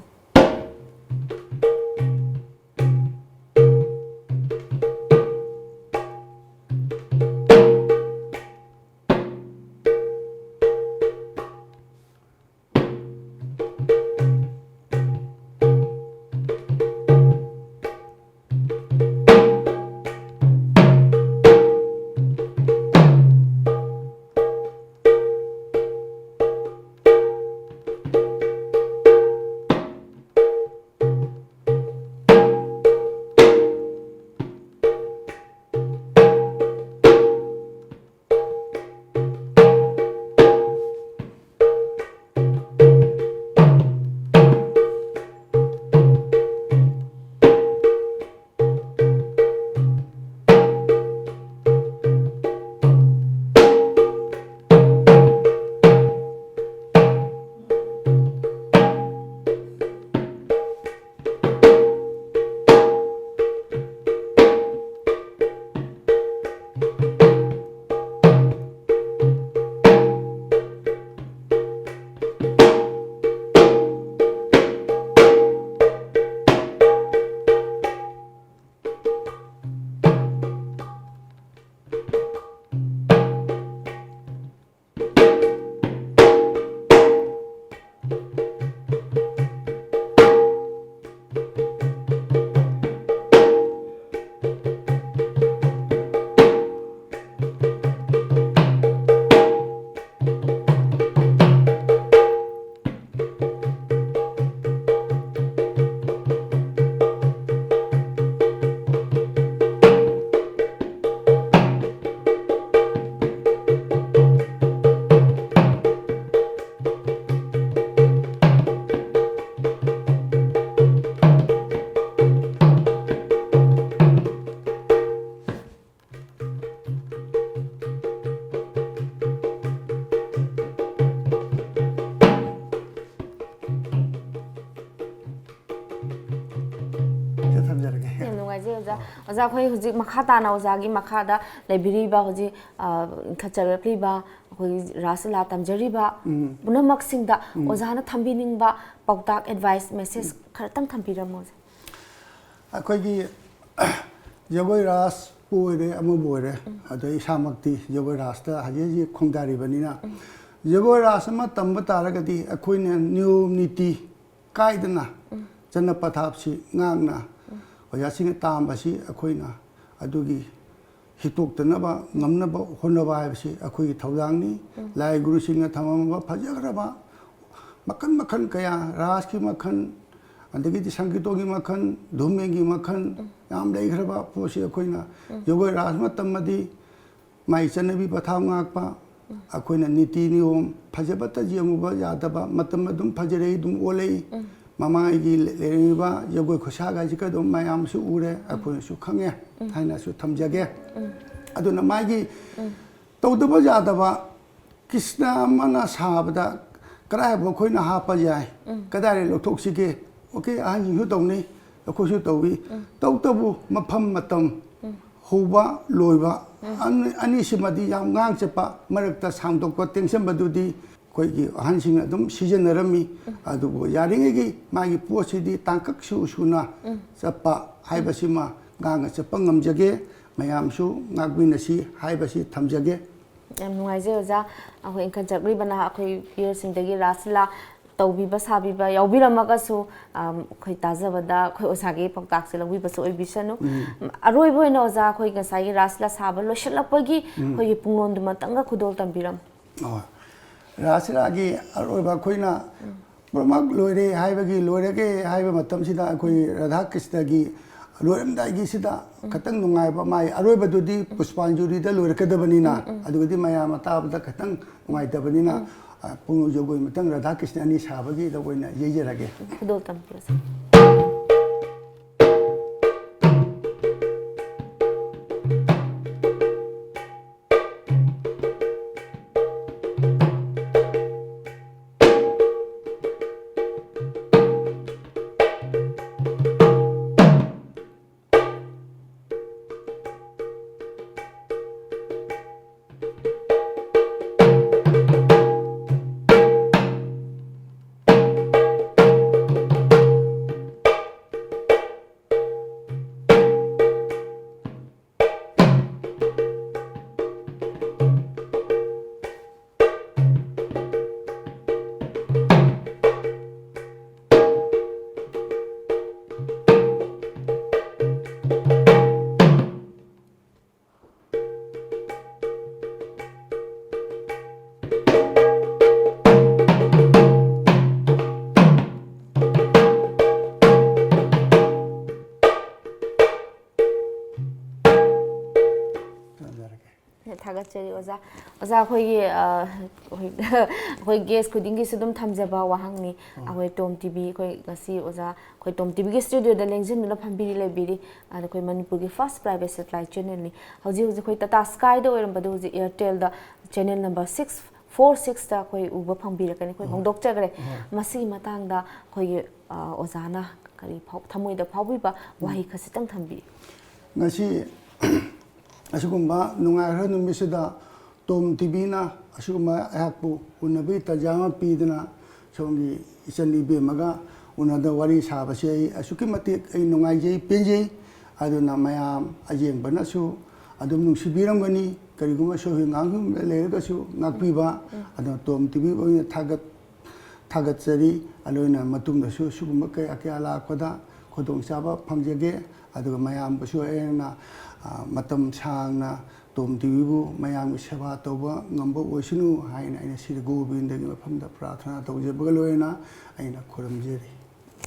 ꯑꯣꯖꯥ, ꯑꯣꯖꯥ, ꯑꯩꯈꯣꯏ ꯍꯧꯖꯤꯛ ꯃꯈꯥ ꯇꯥꯅ ꯑꯣꯖꯥꯒꯤ ꯃꯈꯥꯗ ꯂꯩꯕꯤꯔꯤꯕ, ꯍꯧꯖꯤꯛ, ꯑ, ꯏꯟꯈꯠꯆꯔꯛꯂꯤꯕ ꯑꯩꯈꯣꯏꯒꯤ ꯔꯥꯁ ꯂꯤꯂꯥ ꯇꯝꯖꯔꯤꯕ ꯎꯝ꯫ ꯄꯨꯝꯅꯃꯛꯁꯤꯡꯗ ꯎꯝ꯫ ꯑꯣꯖꯥꯅ ꯊꯝꯕꯤꯅꯤꯡꯕ ꯄꯥꯎꯇꯥꯛ, ꯑꯦꯗꯚꯥꯏꯁ, ꯃꯦꯁꯦꯖ ꯈꯔꯇꯪ ꯊꯝꯕꯤꯔꯝꯃꯣ, ꯑꯣꯖꯥ꯫ ꯑꯩꯈꯣꯏꯒꯤ ꯖꯒꯣꯏ ꯔꯥꯁꯄꯨ ꯑꯣꯏꯔꯦ, ꯑꯃꯕꯨ ꯑꯣꯏꯔꯦ, ꯎꯝ꯫ ꯑꯗꯣ ꯑꯩ ꯏꯁꯥꯃꯛꯇꯤ ꯖꯒꯣꯏ ꯔꯥꯁꯇ ꯍꯧꯖꯤꯛ ꯍꯧꯖꯤꯛ ꯈꯣꯡꯗꯥꯔꯤꯕꯅꯤꯅ, ꯎꯝ꯫ ꯖꯒꯣꯏ ꯔꯥꯁ ꯑꯃ ꯇꯝꯕ ꯇꯥꯔꯒꯗꯤ ꯑꯩꯈꯣꯏꯅ ꯅꯤꯌꯣꯝ ꯅꯤꯇꯤ ꯀꯥꯏꯗꯅ ꯎꯝ꯫ ꯆꯠꯅ ꯄꯊꯥꯞꯁꯤ ꯉꯥꯛꯅ ꯎꯝ꯫ ꯑꯣꯖꯥꯁꯤꯡꯅ ꯇꯥꯝꯕꯁꯤ ꯑꯩꯈꯣꯏꯅ ꯑꯗꯨꯒꯤ ꯍꯤꯇꯣꯛꯇꯅꯕ ꯉꯝꯅꯕ ꯍꯣꯠꯅꯕ ꯍꯥꯏꯕꯁꯤ ꯑꯩꯈꯣꯏꯒꯤ ꯊꯧꯗꯥꯡꯅꯤ꯫ ꯎꯝ꯫ ꯂꯥꯏ ꯒꯨꯔꯨꯁꯤꯡꯅ ꯊꯝꯃꯝꯕ ꯐꯖꯈ꯭ꯔꯕ ꯃꯈꯜ ꯃꯈꯜ ꯀꯌꯥ, ꯔꯥꯁꯀꯤ ꯃꯈꯜ, ꯑꯗꯒꯤꯗꯤ ꯁꯪꯒꯤꯇꯣꯒꯤ ꯃꯈꯜ, ꯙꯨꯃꯦꯟꯒꯤ ꯃꯈꯜ ꯎꯝ꯫ ꯌꯥꯝ ꯂꯩꯈ꯭ꯔꯕ ꯄꯣꯠꯁꯤ ꯑꯩꯈꯣꯏꯅ ꯎꯝ꯫ ꯖꯒꯣꯏ ꯔꯥꯁ ꯑꯃ ꯇꯝꯃꯗꯤ ꯃꯥꯒꯤ ꯆꯠꯅꯕꯤ ꯄꯊꯥꯞ ꯉꯥꯛꯄ, ꯎꯝ꯫ ꯑꯩꯈꯣꯏꯅ ꯅꯤꯇꯤ ꯅꯤꯌꯣꯝ ꯐꯖꯕꯇ ꯌꯦꯡꯉꯨꯕ ꯌꯥꯗꯕ, ꯃꯇꯝ ꯑꯗꯨꯝ ꯐꯖꯔꯛꯏ, ꯑꯗꯨꯝ ꯑꯣꯜꯂꯛꯏ꯫ ꯎꯝ꯫ ꯃꯃꯥꯡꯉꯩꯒꯤ ꯂꯩꯔꯝꯃꯤꯕ ꯖꯒꯣꯏ ꯈꯨꯠꯁꯥꯒꯁꯤꯒ ꯑꯗꯨꯝ ꯃꯌꯥꯝꯁꯨ ꯎꯔꯦ, ꯎꯝ꯫ ꯑꯩꯈꯣꯏꯅꯁꯨ ꯈꯪꯉꯦ ꯎꯝ꯫ ꯍꯥꯏꯅꯁꯨ ꯊꯝꯖꯒꯦ꯫ ꯎꯝ꯫ ꯑꯗꯨꯅ ꯃꯥꯒꯤ ꯎꯝ꯫ ꯇꯧꯗꯕ ꯌꯥꯗꯕ ꯀ꯭ꯔꯤꯁꯅ ꯑꯃꯅ ꯁꯥꯕꯗ ꯀꯗꯥꯏꯐꯥꯎ ꯑꯩꯈꯣꯏꯅ ꯍꯥꯞꯄ ꯌꯥꯏ, ꯎꯝ꯫ ꯀꯗꯥꯏꯗ ꯂꯧꯊꯣꯛꯁꯤꯒꯦ? ꯑꯣꯀꯦ, ꯑꯍꯟꯁꯤꯡꯁꯨ ꯇꯧꯅꯩ, ꯑꯩꯈꯣꯏꯁꯨ ꯇꯧꯏ꯫ ꯎꯝ꯫ ꯇꯧꯕꯇꯕꯨ ꯃꯐꯝ ꯃꯇꯝ, ꯎꯝ꯫ ꯍꯧꯕ ꯂꯣꯏꯕ, ꯎꯝ꯫ ꯑꯅꯤ-, ꯑꯅꯤꯁꯤꯃꯗꯤ ꯌꯥꯝ ꯉꯥꯡ ꯆꯠꯄ, ꯃꯔꯛꯇ ꯁꯥꯡꯗꯣꯛꯄ ꯇꯦꯡꯁꯟꯕꯗꯨꯗꯤ ꯑꯩꯈꯣꯏꯒꯤ ꯑꯍꯟꯁꯤꯡꯅ ꯑꯗꯨꯝ ꯁꯤꯖꯤꯟꯅꯔꯝꯃꯤ꯫ ꯎꯝ꯫ ꯑꯗꯨꯕꯨ ꯌꯥꯔꯤꯉꯩꯒꯤ ꯃꯥꯒꯤ ꯄꯣꯠꯁꯤꯗꯤ ꯇꯥꯡꯀꯛ ꯁꯨ ꯁꯨꯅ ꯎꯝ꯫ ꯆꯠꯄ ꯍꯥꯏꯕꯁꯤꯃ ꯉꯥꯡꯅ ꯆꯠꯄ ꯉꯝꯖꯒꯦ꯫ ꯃꯌꯥꯝꯁꯨ ꯉꯥꯛꯄꯤꯅꯁꯤ ꯍꯥꯏꯕꯁꯤ ꯊꯝꯖꯒꯦ꯫ ꯌꯥꯝ ꯅꯨꯡꯉꯥꯏꯖꯩ ꯑꯣꯖꯥ꯫ ꯑꯩꯈꯣꯏ ꯏꯟꯈꯠꯆꯔꯛꯂꯤꯕ ꯅꯍꯥ ꯑꯩꯈꯣꯏ ꯄꯤꯌꯔꯁꯤꯡꯗꯒꯤ ꯔꯥꯁ ꯂꯤꯂꯥ ꯇꯧꯕꯤꯕ ꯁꯥꯕꯤꯕ ꯌꯥꯎꯕꯤꯔꯝꯃꯒꯁꯨ, ꯑꯝ, ꯑꯩꯈꯣꯏ ꯇꯥꯖꯕꯗ ꯑꯩꯈꯣꯏ ꯑꯣꯖꯥꯒꯤ ꯄꯥꯎꯇꯥꯛꯁꯦ ꯂꯧꯕꯤꯕꯁꯨ ꯑꯣꯏꯕꯤꯁꯅꯨ꯫ ꯎꯝ꯫ ꯑꯔꯣꯏꯕ ꯑꯣꯏꯅ ꯑꯣꯖꯥ, ꯑꯩꯈꯣꯏ ꯉꯁꯥꯏꯒꯤ ꯔꯥꯁ ꯂꯤꯂꯥ ꯁꯥꯕ ꯂꯣꯏꯁꯤꯜꯂꯛꯄꯒꯤ ꯎꯝ꯫ ꯑꯩꯈꯣꯏꯒꯤ ꯄꯨꯡꯂꯣꯟꯗꯨꯃꯇꯪꯒ ꯈꯨꯗꯣꯜ ꯇꯝꯕꯤꯔꯝꯃꯨ꯫ ꯑꯣ꯫ ꯔꯥꯁ ꯂꯤꯂꯥꯒꯤ ꯑꯔꯣꯏꯕ ꯑꯩꯈꯣꯏꯅ ꯎꯝ꯫ ꯄꯨꯝꯅꯃꯛ ꯂꯣꯏꯔꯦ ꯍꯥꯏꯕꯒꯤ, ꯂꯣꯏꯔꯒꯦ ꯍꯥꯏꯕ ꯃꯇꯝꯁꯤꯗ ꯑꯩꯈꯣꯏ ꯔꯥꯙꯥ ꯀ꯭ꯔꯤꯁꯅꯒꯤ ꯂꯣꯏꯔꯝꯗꯥꯏꯒꯤꯁꯤꯗ ꯎꯝ꯫ ꯈꯇꯪ ꯅꯨꯡꯉꯥꯏꯕ, ꯃꯥꯒꯤ ꯑꯔꯣꯏꯕꯗꯨꯗꯤ ꯎꯝ꯫ ꯄꯨꯁꯄꯥꯟꯖꯨꯔꯤꯗ ꯂꯣꯏꯔꯛꯀꯗꯕꯅꯤꯅ, ꯎꯝ, ꯎꯝ꯫ ꯑꯗꯨꯒꯗꯤ ꯃꯌꯥꯝꯅ ꯇꯥꯕꯗ ꯈꯇꯪ ꯅꯨꯡꯉꯥꯏꯇꯕꯅꯤꯅ, ꯎꯝ꯫ ꯑ, ꯄꯨꯡ ꯖꯒꯣꯏ ꯑꯃꯇꯪ ꯔꯥꯙꯥ ꯀ꯭ꯔꯤꯁꯅ ꯑꯅꯤ ꯁꯥꯕꯒꯤꯗ ꯑꯣꯏꯅ ꯌꯩꯖꯔꯒꯦ꯫ ꯈꯨꯗꯣꯜ ꯇꯝꯕꯤꯔꯁꯤ꯫ ꯊꯥꯒꯠꯆꯔꯤ ꯑꯣꯖꯥ꯫ ꯑꯣꯖꯥ, ꯑꯩꯈꯣꯏꯒꯤ, ꯑ, ꯑꯩꯈꯣꯏ, ꯑꯩꯈꯣꯏ ꯒꯦꯁ ꯈꯨꯗꯤꯡꯒꯤꯁꯨ ꯑꯗꯨꯝ ꯊꯝꯖꯕ ꯋꯥꯍꯪꯅꯤ꯫ ꯑꯩꯈꯣꯏ ꯇꯣꯝ ꯇꯤꯚꯤ, ꯑꯩꯈꯣꯏ ꯉꯁꯤ ꯑꯣꯖꯥ, ꯑꯩꯈꯣꯏ ꯇꯣꯝ ꯇꯤꯚꯤꯒꯤ ꯁ꯭ꯇꯨꯗꯤꯑꯣꯗ ꯂꯦꯡꯁꯤꯟꯗꯨꯅ ꯐꯝꯕꯤꯔꯤ ꯂꯩꯕꯤꯔꯤ꯫ ꯑꯗ ꯑꯩꯈꯣꯏ ꯃꯅꯤꯄꯨꯔꯒꯤ ꯐꯥꯔꯁ ꯄ꯭ꯔꯥꯏꯚꯦꯠ ꯁꯦꯇꯦꯂꯥꯏꯠ ꯆꯦꯅꯦꯜꯅꯤ꯫ ꯍꯧꯖꯤꯛ ꯍꯧꯖꯤꯛ ꯑꯩꯈꯣꯏ ꯇꯥꯇꯥ ꯁ꯭ꯀꯥꯏꯗ ꯑꯣꯏꯔꯝꯕꯗꯨ ꯍꯧꯖꯤꯛ ꯑꯦꯌꯥꯔꯇꯦꯜꯗ ꯆꯦꯅꯦꯜ ꯅꯝꯕꯔ ꯁꯤꯛꯁ ꯐꯣꯔ ꯁꯤꯛꯁꯇ ꯑꯩꯈꯣꯏ ꯎꯕ ꯐꯪꯕꯤꯔꯛꯀꯅꯤ꯫ ꯑꯩꯈꯣꯏ ꯎꯝ꯫ ꯍꯣꯡꯗꯣꯛꯆꯈ꯭ꯔꯦ꯫ ꯍꯣꯏ꯫ ꯃꯁꯤꯒꯤ ꯃꯇꯥꯡꯗ ꯑꯩꯈꯣꯏꯒꯤ, ꯑ, ꯑꯣꯖꯥꯅ ꯀꯔꯤ ꯐꯥꯎ-, ꯊꯃꯣꯏꯗ ꯐꯥꯎꯕꯤꯕ ꯎꯝ꯫ ꯋꯥꯍꯩ ꯈꯖꯤꯛꯇꯪ ꯊꯝꯕꯤꯌꯨ꯫ ꯉꯁꯤ ꯑꯁꯤꯒꯨꯝꯕ ꯅꯨꯡꯉꯥꯏꯈ꯭ꯔꯕ ꯅꯨꯃꯤꯠꯁꯤꯗ ꯇꯣꯝ ꯇꯤꯚꯤꯅ ꯑꯁꯤꯒꯨꯝꯕ ꯑꯩꯍꯥꯛꯄꯨ ꯎꯅꯕꯒꯤ ꯇꯥꯟꯖꯥ ꯑꯃ ꯄꯤꯗꯨꯅ ꯁꯣꯝꯒꯤ ꯏꯆꯟ ꯏꯕꯦꯝꯃꯒ ꯎꯅꯗ ꯋꯥꯔꯤ ꯁꯥꯕꯁꯦ ꯑꯩ ꯑꯁꯨꯛꯀꯤ ꯃꯇꯤꯛ ꯑꯩ ꯅꯨꯡꯉꯥꯏꯖꯩ, ꯄꯦꯟꯖꯩ꯫ ꯑꯗꯨꯅ ꯃꯌꯥꯝ ꯑꯌꯦꯡꯕꯅꯁꯨ ꯑꯗꯨꯝ ꯅꯨꯡꯁꯤꯕꯤꯔꯝꯒꯅꯤ꯫ ꯀꯔꯤꯒꯨꯝꯕ ꯁꯣꯏ ꯉꯥꯝꯕ ꯂꯩꯔꯒꯁꯨ ꯉꯥꯛꯄꯤꯕ꯫ ꯎꯝ꯫ ꯑꯗꯨꯅ ꯇꯣꯝ ꯇꯤꯚꯤ ꯑꯣꯏꯅ ꯊꯥꯒꯠ-, ꯊꯥꯒꯠꯆꯔꯤ꯫ ꯑꯗꯨꯅ ꯃꯇꯨꯡꯗꯁꯨ ꯁꯤꯒꯨꯝꯕ ꯀꯌꯥ ꯀꯌꯥ ꯂꯥꯛꯄꯗ ꯈꯨꯗꯣꯡꯆꯥꯕ ꯐꯪꯖꯒꯦ꯫ ꯑꯗꯨꯒ ꯃꯌꯥꯝꯕꯨꯁꯨ ꯑꯩꯅ, ꯑ, ꯃꯇꯝ ꯁꯥꯡꯅ ꯇꯣꯝ ꯇꯤꯚꯤꯕꯨ ꯃꯌꯥꯝꯒꯤ ꯁꯦꯕꯥ ꯇꯧꯕ ꯉꯝꯕ ꯑꯣꯏꯁꯅꯨ ꯍꯥꯏꯅ ꯑꯩꯅ ꯁꯤꯗ ꯒꯣꯕꯤꯟꯗꯒꯤ ꯃꯐꯝꯗ ꯄ꯭ꯔꯥꯔꯊꯅꯥ ꯇꯧꯖꯕꯒ ꯂꯣꯏꯅꯅ ꯑꯩꯅ ꯈꯨꯔꯨꯝꯖꯔꯤ꯫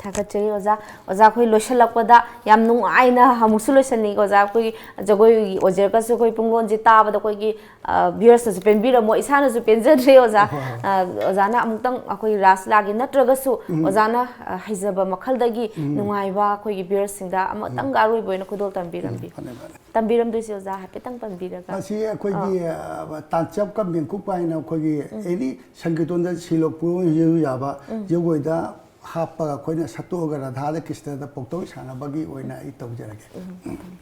ꯊꯥꯒꯠꯆꯔꯤ ꯑꯣꯖꯥ꯫ ꯑꯣꯖꯥ, ꯑꯩꯈꯣꯏ ꯂꯣꯏꯁꯤꯜꯂꯛꯄꯗ ꯌꯥꯝ ꯅꯨꯡꯉꯥꯏꯅ ꯑꯃꯨꯛꯁꯨ ꯂꯣꯏꯁꯤꯟꯅꯤꯡꯉꯤ ꯑꯣꯖꯥ꯫ ꯑꯩꯈꯣꯏꯒꯤ ꯖꯒꯣꯏꯒꯤ ꯑꯣꯖꯦꯜꯒꯁꯨ ꯑꯩꯈꯣꯏ ꯄꯨꯡꯂꯣꯟꯁꯦ ꯇꯥꯕꯗ ꯑꯩꯈꯣꯏꯒꯤ, ꯑ, ꯚ꯭ꯌꯨꯋꯔꯁꯅꯁꯨ ꯄꯦꯟꯕꯤꯔꯝꯃꯣ, ꯏꯁꯥꯅꯁꯨ ꯄꯦꯟꯖꯗ꯭ꯔꯦ ꯑꯣꯖꯥ꯫ ꯍꯣꯏ, ꯍꯣꯏ꯫ ꯑ, ꯑꯣꯖꯥꯅ ꯑꯃꯨꯛꯇꯪ ꯑꯩꯈꯣꯏ ꯔꯥꯁ ꯂꯤꯂꯥꯒꯤ ꯅꯠꯇ꯭ꯔꯒꯁꯨ ꯎꯝ꯫ ꯑꯣꯖꯥꯅ, ꯑ, ꯍꯩꯖꯕ ꯃꯈꯜꯗꯒꯤ ꯎꯝ꯫ ꯅꯨꯡꯉꯥꯏꯕ ꯑꯩꯈꯣꯏꯒꯤ ꯚ꯭ꯌꯨꯋꯔꯁꯤꯡꯗ ꯑꯃꯇꯪꯒ ꯎꯝ꯫ ꯑꯔꯣꯏꯕ ꯑꯣꯏꯅ ꯈꯨꯗꯣꯜ ꯇꯝꯕꯤꯔꯝꯕꯤꯌꯨ꯫ ꯎꯝ, ꯐꯅꯤ, ꯐꯅꯤ꯫ ꯇꯝꯕꯤꯔꯝꯗꯣꯏꯁꯦ ꯑꯣꯖꯥ ꯍꯥꯏꯐꯦꯠꯇꯪ ꯄꯟꯕꯤꯔꯒ꯫ ꯃꯁꯤ ꯑꯩꯈꯣꯏꯒꯤ, ꯑꯥ꯫ ꯑ, ꯇꯥꯟꯆꯞꯀ ꯃꯦꯡꯀꯨꯞꯀ ꯍꯥꯏꯅ ꯑꯩꯈꯣꯏꯒꯤ ꯎꯝ꯫ ꯑꯦꯅꯤ ꯁꯪꯀꯤꯔꯇꯟꯗ ꯁꯤꯂꯣꯛ ꯄꯨꯔꯣꯟ ꯌꯦꯡꯕ ꯌꯥꯕ ꯎꯝ꯫ ꯖꯒꯣꯏꯗ ꯍꯥꯞꯄꯒ ꯑꯩꯈꯣꯏꯅ ꯁꯠꯇꯣꯛꯑꯒ ꯔꯥꯙꯥꯗ ꯀ꯭ꯔꯤꯁꯅꯗ ꯄꯣꯛꯇꯧ ꯁꯥꯟꯅꯕꯒꯤ ꯑꯣꯏꯅ ꯑꯩ ꯇꯧꯖꯔꯒꯦ꯫ ꯎꯝ꯫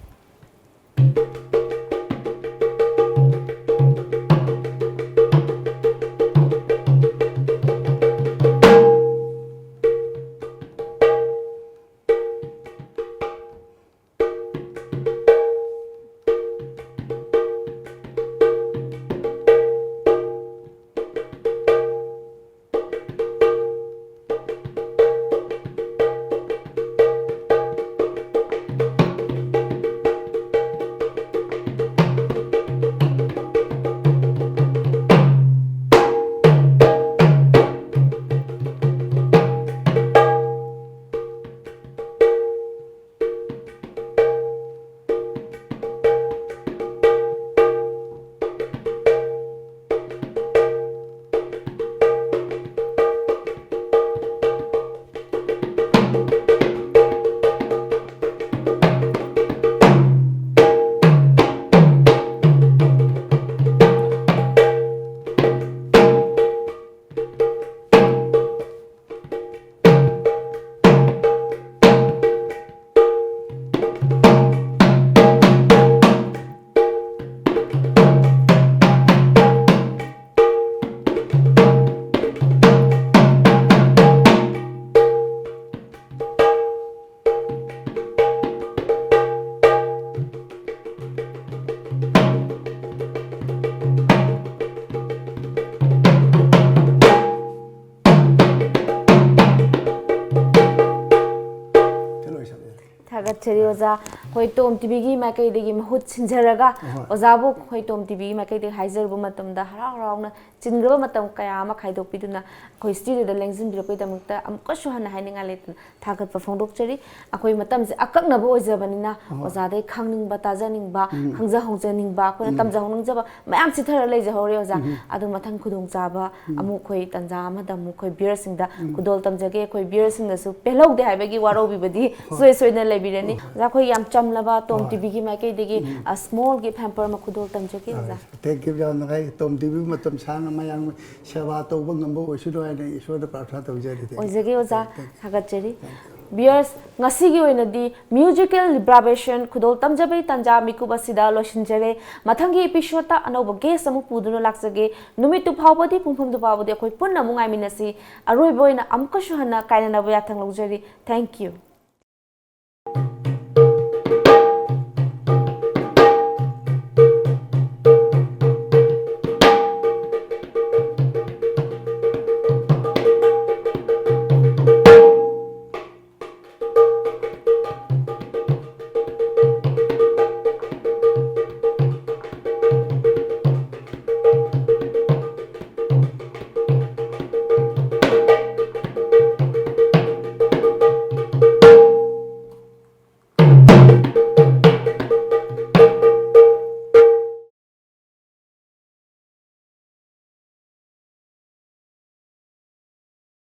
ꯊꯥꯒꯠꯆꯔꯤ ꯑꯣꯖꯥ꯫ ꯑꯩꯈꯣꯏ ꯇꯣꯝ ꯇꯤꯚꯤꯒꯤ ꯃꯥꯏꯀꯩꯗꯒꯤ ꯃꯍꯨꯠ ꯁꯤꯟꯖꯔꯒ, ꯑꯍꯣꯏ꯫ ꯑꯣꯖꯥꯕꯨ ꯑꯩꯈꯣꯏ ꯇꯣꯝ ꯇꯤꯚꯤꯒꯤ ꯃꯥꯏꯀꯩꯗꯒꯤ ꯍꯥꯏꯖꯔꯨꯕ ꯃꯇꯝꯗ ꯍꯔꯥꯎ ꯍꯔꯥꯎꯅ ꯆꯤꯟꯈ꯭ꯔꯕ ꯃꯇꯝ ꯀꯌꯥ ꯑꯃ ꯈꯥꯏꯗꯣꯛꯄꯤꯗꯨꯅ ꯑꯩꯈꯣꯏ ꯁ꯭ꯇꯨꯗꯤꯑꯣꯗ ꯂꯦꯡꯁꯤꯟꯕꯤꯔꯛꯄꯒꯤꯗꯃꯛꯇ ꯑꯃꯨꯛꯀꯁꯨ ꯍꯟꯅ ꯍꯥꯏꯅꯤꯡꯉꯥꯏ ꯂꯩꯇꯅ ꯊꯥꯒꯠꯄ ꯐꯣꯡꯗꯣꯛꯆꯔꯤ꯫ ꯑꯩꯈꯣꯏ ꯃꯇꯝꯁꯦ ꯑꯀꯛꯅꯕ ꯑꯣꯏꯖꯕꯅꯤꯅ ꯑꯍꯣꯏ꯫ ꯑꯣꯖꯥꯗꯩ ꯈꯪꯅꯤꯡꯕ, ꯇꯥꯖꯅꯤꯡꯕ, ꯎꯝ꯫ ꯈꯪꯖꯍꯧꯖꯅꯤꯡꯕ, ꯑꯩꯈꯣꯏꯅ ꯎꯝ꯫ ꯇꯝꯖꯍꯧꯅꯤꯡꯖꯕ ꯃꯌꯥꯝ ꯆꯤꯊꯔ ꯂꯩꯖꯍꯧꯔꯦ ꯑꯣꯖꯥ꯫ ꯎꯝ꯫ ꯑꯗꯨ ꯃꯊꯪ ꯈꯨꯗꯣꯡꯆꯥꯕ ꯎꯝ꯫ ꯑꯃꯨꯛ ꯑꯩꯈꯣꯏ ꯇꯥꯟꯖꯥ ꯑꯃꯗ ꯑꯃꯨꯛ ꯑꯩꯈꯣꯏ ꯚ꯭ꯌꯨꯌꯔꯁꯤꯡꯗ ꯎꯝ꯫ ꯈꯨꯗꯣꯜ ꯇꯝꯖꯒꯦ꯫ ꯑꯩꯈꯣꯏ ꯚ꯭ꯌꯨꯌꯔꯁꯤꯡꯅꯁꯨ ꯄꯦꯜꯍꯧꯗꯦ ꯍꯥꯏꯕꯒꯤ ꯋꯥꯔꯧꯕꯤꯕꯗꯤ ꯍꯣꯏ꯫ ꯁꯨꯡꯁꯣꯏ ꯁꯣꯏꯗꯅ ꯂꯩꯕꯤꯔꯅꯤ꯫ ꯍꯣꯏ꯫ ꯑꯣꯖꯥ, ꯑꯩꯈꯣꯏ ꯌꯥꯝ ꯆꯝꯂꯕ ꯇꯣꯝ ꯍꯣꯏ꯫ ꯇꯤꯚꯤꯒꯤ ꯃꯥꯏꯀꯩꯗꯒꯤ ꯎꯝ꯫ ꯑ, ꯁ꯭ꯃꯣꯜ ꯒꯤꯐ ꯍꯦꯝꯄꯔ ꯑꯃ ꯈꯨꯗꯣꯜ ꯇꯝꯖꯒꯦ ꯑꯣꯖꯥ꯫ ꯍꯣꯏ꯫ ꯊꯦꯡꯀ꯭ꯌꯨ ꯌꯥꯝꯅ ꯐꯩ꯫ ꯇꯣꯝ ꯇꯤꯚꯤ ꯃꯇꯝ ꯁꯥꯡꯅ ꯃꯌꯥꯝ ꯁꯦꯕꯥ ꯇꯧꯕ ꯉꯝꯕ ꯑꯣꯏꯁꯅꯨ ꯍꯥꯏꯅ ꯏꯁꯣꯔꯗ ꯄ꯭ꯔꯥꯔꯊꯅꯥ ꯇꯧꯖꯔꯤ꯫ ꯊꯦꯡꯀ꯭ꯌꯨ꯫ ꯑꯣꯏꯖꯒꯦ ꯑꯣꯖꯥ꯫ ꯊꯦꯡꯀ꯭ꯌꯨ꯫ ꯊꯥꯒꯠꯆꯔꯤ꯫ ꯊꯦꯡꯀ꯭ꯌꯨ꯫ ꯚꯤꯌꯔꯁ, ꯉꯁꯤꯒꯤ ꯑꯣꯏꯅꯗꯤ ꯃ꯭ꯌꯨꯖꯤꯀꯦꯜ ꯂꯤꯕ꯭ꯔꯥꯕꯦꯁꯟ ꯈꯨꯗꯣꯜ ꯇꯝꯖꯕꯒꯤ ꯇꯥꯟꯖꯥ ꯃꯤꯀꯨꯞ ꯑꯁꯤꯗ ꯂꯣꯏꯁꯤꯟꯖꯔꯦ꯫ ꯃꯊꯪꯒꯤ ꯑꯦꯄꯤꯁꯣꯗꯇ ꯑꯅꯧꯕ ꯒꯦꯁ ꯑꯃꯨꯛ ꯄꯨꯗꯨꯅ ꯂꯥꯛꯆꯒꯦ꯫ ꯅꯨꯃꯤꯠꯇꯨ ꯐꯥꯎꯕꯗꯤ, ꯄꯨꯡꯐꯝꯗꯨ ꯐꯥꯎꯕꯗꯤ ꯑꯩꯈꯣꯏ ꯄꯨꯟꯅ ꯑꯃꯨꯛ ꯉꯥꯏꯃꯤꯟꯅꯁꯤ꯫ ꯑꯔꯣꯏꯕ ꯑꯣꯏꯅ ꯑꯃꯨꯛꯀꯁꯨ ꯍꯟꯅ ꯀꯥꯏꯅꯅꯕ ꯌꯥꯊꯪ ꯂꯧꯖꯔꯤ꯫ ꯊꯦꯡꯀ꯭ꯌꯨ꯫